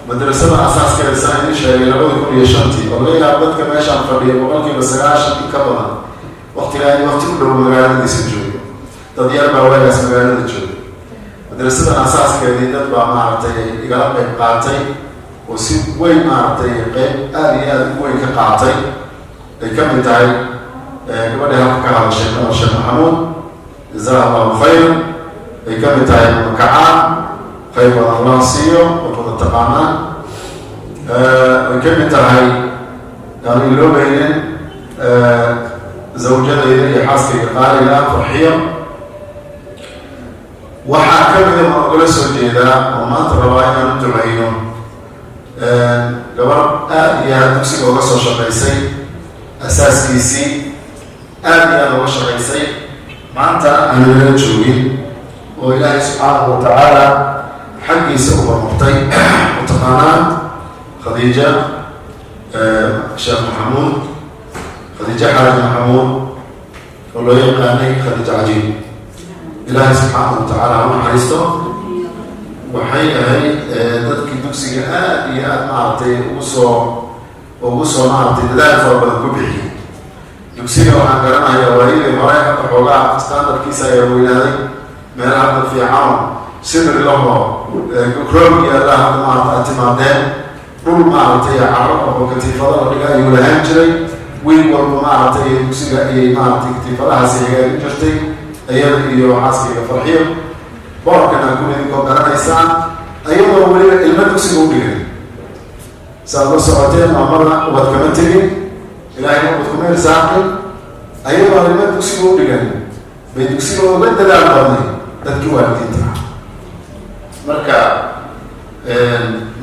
madrasada asaaskeeda saan idin sheegay 2005-tii, oo laga yaabo dadka meeshaan fadhiya 90% in ka badan waktigaa in wakti u dhow magaaladiisa joogo. Dad yar baa waagaas magaalada jooga. Madrasadan asaaskeedii dad baa maaragtay igala qayb qaatay oo si weyn maaragtay qeyb aada iyo aada u weyn ka qaatay, ay ka mid tahay gabadhii halka ka hadashay, Qamar Sheekh Maxamuud, jazaha Allahu khayran, ay ka mid tahay Makacaan, khayr badan Allah siiyo, waad wada taqaanaan, ay ka mid tahay, aanu iloobaynin, zawjadayda iyo xaaskayga qaaliga, Farxiyo. Waxaa ka mida waan ogala soo jeedaa oo maanta rabaa inaan u duceyno gabar aada iyo aada dugsiga uga soo shaqaysay, asaaskiisii aada iyo aada uga shaqaysay, maanta aanu nala joogin oo Ilaahay subxaanahu wa tacaala xaggiisa u hormartay, u taqaanaan Khadiija Sheekh Maxamuud, Khadiija Xaaji Maxamuud oo loo yaqaanay Khadiija Cajiib. Ilaahay subxaanahu wa tacaala ha u naxariisto. Waxay ahayd dadkii dugsiga aada iyo aada maaragtay ugu soo maaragtay dadaal fara badan ku bixiyey. Dugsiga waxaan garanayaa waayadii hore, hadda xoogaa standardkiisa ayaa weynaaday, meel hadda fiicanoo sibir lahoo roog yaalla hadda maarata aad timaadeen. Dhul maaragtay carro oo katiifado la dhiga ayuu lahaan jiray. Wiil walba maaragtay dugsiga ayay maaragtay katiifadahaasi hagaagin jirtay, iyada iyo xaaskayga Farxiyo. Boorkana kun idinkoo garanaysaan, ayadoo weliba ilmo dugsiga u dhigay. Saad la socoteen, maamada ubad kama tegin, Ilaahayna ubad kuma irsaaqin. Ayadoo ilmo dugsiga u dhigan bay dugsiga uga dadaal badnay dadkii waalidiinta ah. Marka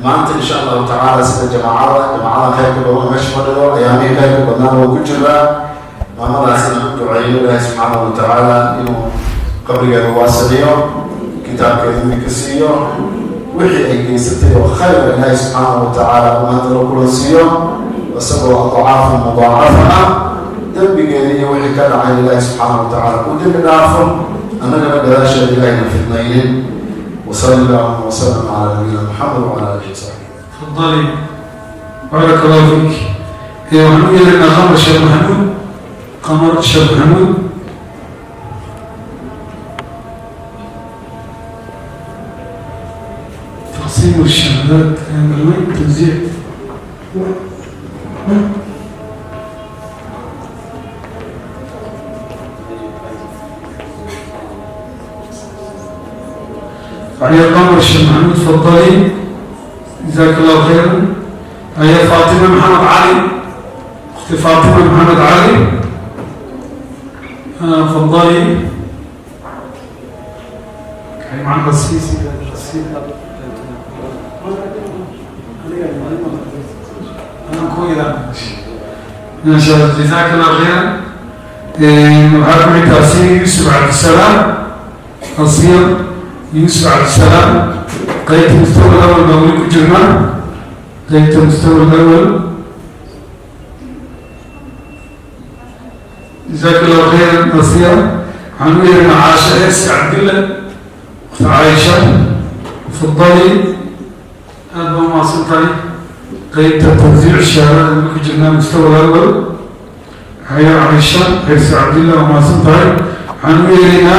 maanta, insha Allahu tacaala, sida jamaacada khayrka badan meesha fadhido, ayaamihii khayrka badnaana waa ku jiraa. Maamadaas inaan u duceeyo, Ilaahay subxaanahu watacaala inuu qabrigeeda waasiciyo, kitaabkeeda midka siiyo, wixii ay geysatay oo khayra Ilaahay subxaanahu watacaala uu maanta la kulansiiyo isagoo adcaafan mudaacafa ah, dembigeeda iyo wixii ka dhacay Ilaahay subxaanahu watacaala uu dembi dhaafo, annagana gadaasheeda Ilaahayna fidnaynin. وصلى اللهم وسلم على نبينا محمد وعلى اله وصحبه. تفضلي، بارك الله فيك. إيه، waxaan u yeeraynaa Qamar Sheekh Maxamuud. Qamar Sheekh Maxamuud. تقسيم الشهادات كامل توزيع. هيا قمر الشيخ محمود، تفضلي، جزاك الله خيرا. هيا فاطمة محمد علي، أختي فاطمة محمد علي، تفضلي. كان معنا السيسي السيسي. أنا كويرا ما شاء الله، جزاك الله خيرا. وحكم تأثير يوسف عبد السلام، قصير يوسف عبد السلام، قيد المستوى الأول مولود جرمان، قيد المستوى الأول. جزاك الله خيرا نصيرا. عنوير مع عائشة إس عبد الله، أخت عائشة، تفضلي. هذا ما سلطاني قيد توزيع الشهادات الملك جرمان المستوى الأول. هيا عائشة إس عبد الله وما سلطاني. عنويرنا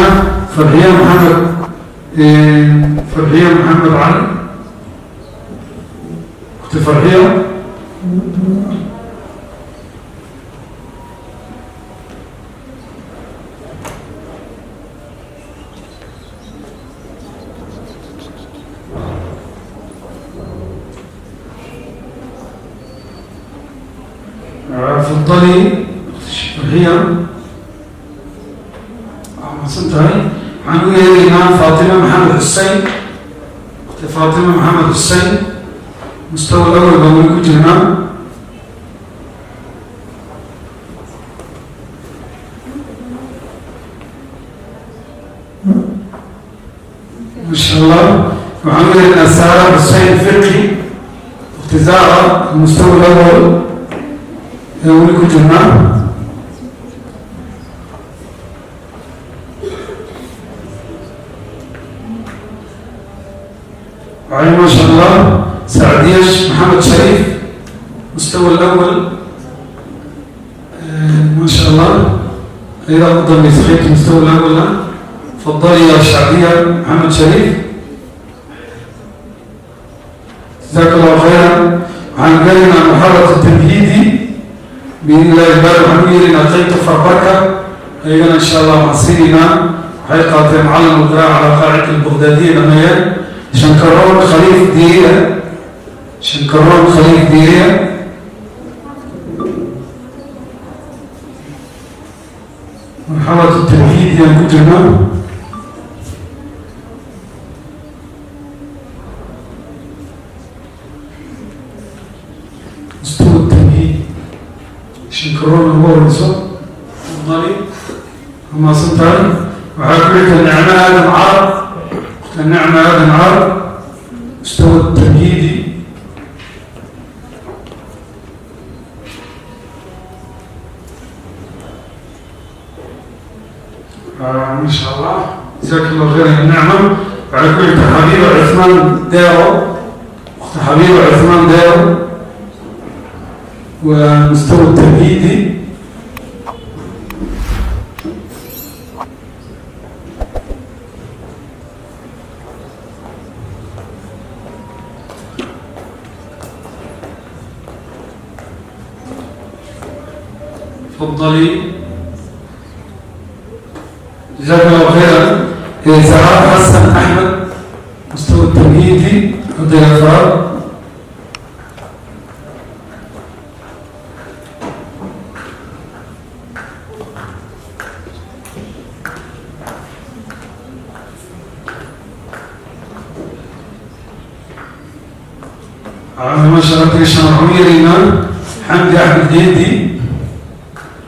فرحية محمد، فرحية محمد علي، أخت فرحية. تفضلي فرحية. سنتهي. waxaan u yeeraynaa Faatima Maxamed Xussein، أختي Faatima Maxamed Xussein، مستوى الأول baan weli ku jirnaa. ما شاء الله. waxaan u yeeraynaa Saara Xussein Fiqi، أختي Zara، المستوى الأول ee weli ku jirnaa. وعلي ما شاء الله سعديش محمد شريف، مستوى الأول، ما شاء الله، أيضا أفضل مسيحية المستوى الأول. تفضلي يا سعدية محمد شريف، جزاك الله خيرا. عن قالنا محرة التمهيدي بإذن الله يبارك حميرنا قيت فربكة أيضا إن شاء الله معصيرنا حقيقة معلم القراءة على قاعدة البغدادية لما شنكرون خليف ديرية، شنكرون خليف ديرية. مرحلة التمهيد يا كترنا. مستوى التمهيد شنكرون هو الرسول. تفضلي أما سلطان. وحكيت النعمة آدم عرب، النعمة آدم عرب، مستوى التمهيدي. ما شاء الله، جزاك الله خير يا النعمة. على كل حبيبة عثمان دارو، أخت حبيبة عثمان دارو، ومستوى التمهيدي. Tafadali. Jazaak Allahu khayran. Zahra Xasan Axmed, mustawa tamhiidi, ardayga afraad. ما شاء الله ardayga shanaad waxaan u yeeraynaa Xamdi Axmed Geedi,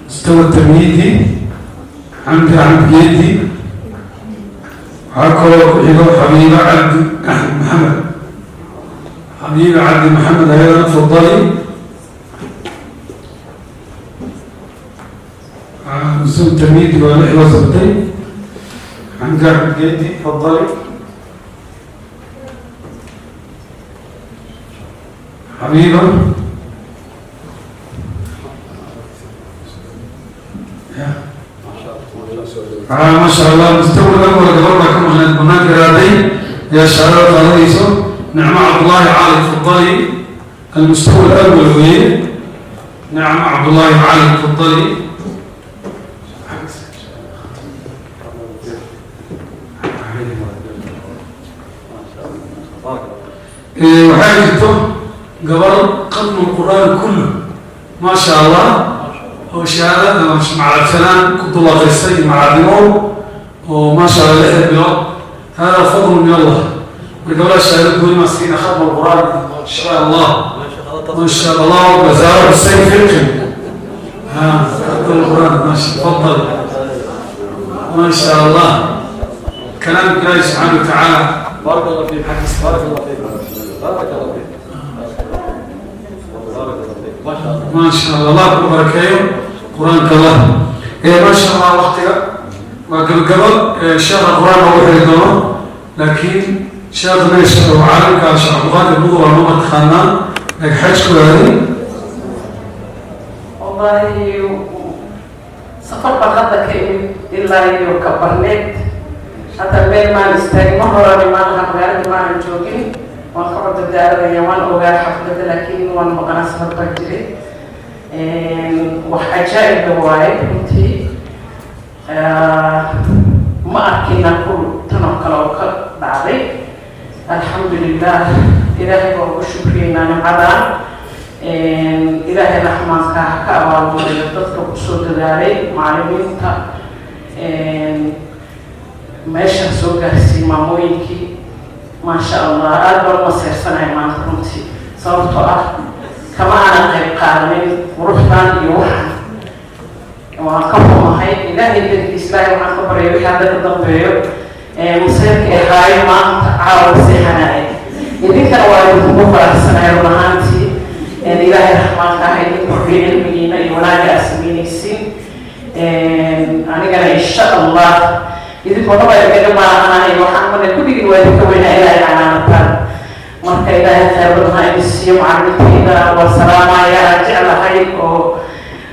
mustawa tamhiidi. Xamdi Axmed Geedi. Waxaa kaloo ku xigo Xabiiba Cabdi Axmed Maxamed. Xabiiba Cabdi Maxamed ayadana, tafadali. Mustawa tamhiidi waa lix loo sabtay. Xamdi Axmed Geedi, tafadali. Xabiiba. Ma sha Allah, mustawa awal gabar baa ka maqneed, banaanka raaday ayaa shahaadada qaadanayso. Nicmo Cabdullaahi Cali, tafadali. Almustawa alawal weeye. Nicmo Cabdullaahi Cali, tafadali. Waxaa jirto gabar qatmu lqur'aan kullu, ma sha Allah, oo shahaadada macalabsanaan ku dulaqaystay macalimow oo ma sha Allah 6 bilood. Hada fadlu min Allah. Marka gabadha shahaado gooni maa siina, khatm alqur'aan, ma sha Allah, ma sha Allah. Bazaar Hussein Fiqi, ha, khatm alqur'aan, ma sha, tafadal. Ma sha Allah, كلام الله سبحانه وتعالى. بارك الله فيك، بارك الله فيك، بارك الله فيك، بارك الله فيك، ما شاء الله. ما شاء الله، الله ku barakeeyo qur-aanka Allah. Ma sha Allah, waqtiga waa gabagabo. Sheekha qur-aan loogu xiri doono, laakiin sheekha meesha oo caalamka Sheekh Cabdiqaadir Nuur waa noo mataqaanaa, laakiin xajku aaday. Wallaahi, safar baan hadda ka imid ilaa iyo Kabarneed. Hadda meel maan istaagin, mar horena maanaha magaalada maanan joogin. Waan ka cododaaranaya, waan ogaa xafladda, laakiin waan maqanaa, safar baan jiray. Wax cajaa'ibna waaye runtii, ma arkina kul tan oo kale oo ka dhacday. Alxamdulilah, Ilaahay baan ugu shukriyeynaa nimcadan. Ilaahay raxmaanka ha ka abaalmariyo dadka kusoo dadaalay, macalimiinta meesha soo gaarsiiyey, maamooyinkii. Maasha Allah, aada baan umaseersanahay maanta runtii, sababtoo ah kama aanan qayb qaadanin quruxdan iyo waxan. Waan ka xumahay. Ilaahay darkiis, Ilaahay waxaan ka baryay wixii hadda ka dambeeyo maseerka ahaayo maanta caawa seexanaay. Idinkana waa idinkugu faraxsanahay run ahaantii. Ilaahay raxmaanka ah idin kordhiyo cilmigiina iyo wanaagga aad sameynaysiin. Anigana insha Allah idinkoo dhan baa idinkaga baahanahay. Waxaan mana kulligin waa idinka weynaa ilaahay canaanataan. Marka Ilaahay khayr badan ha idin siiyo. Macalimiintayda waa salaamaya, aan jeclahay oo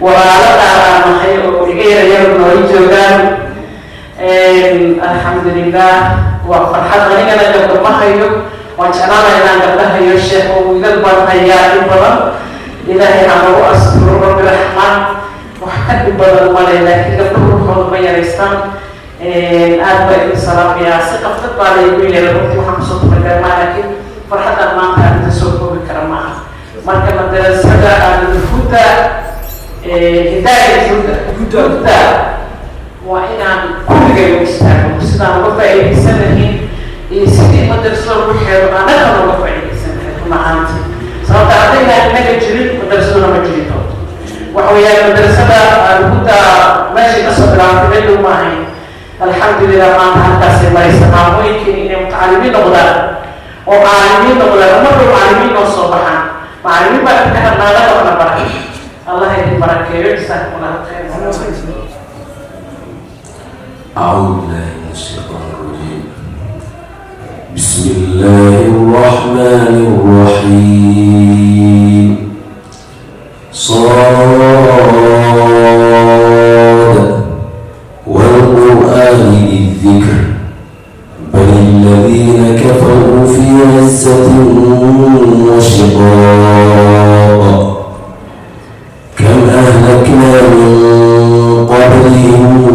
walaalada aan nahay oo iga yara yar noola joogaan. Alxamdulilah, waa farxad. Anigana gabdho ma hayo, waan jeclaanaya inaan gabdho hayo, sheekh, oo wiilal baan hayaa in badan. Ilaahay ha nagu asturo, rabbi raxmaan. Wax ka dhib badan male, laakiin gabdho ruuxooda ma yaraystaan. Aad baa idin salaamayaa. Si qaflad baa laygu yeeray runtii, waxaan kusoo talagalmaa, laakiin farxaddan maanta aan idin soo koobi kara maaha. Marka madrasada Alhuda, Hidaaya Huda, Huda, waa inaan kulligay u istaagno sidaan uga faa'iidaysan lahayn iyo sidii madrasada ruuxeedu annaga uga faa'iidaysan lahayn run ahaantii. Sababta haddaynaan innaga jirin, madrasaduna ma jiri doonto. Waxa weeyaan madrasada Alhuda meeshay kasoo bilaabtay meel dhow ma ahayn. Alxamdulilah, maanta halkaasay maraysa. Maamooyinkiin inay mutacalimiin noqdaan oo caalimiin noqdaan, uma dhow caalimiin noo soo baxaan. Macalimiin baa ka hadnaada waxna bara. Allah idin barakeeyo. Jasaakum Allahu khayr. أعوذ بالله من الشيطان الرجيم. بسم الله الرحمن الرحيم. صاد والقرآن ذي الذكر بل الذين كفروا في عزة وشقاق. كم أهلكنا من عليهم.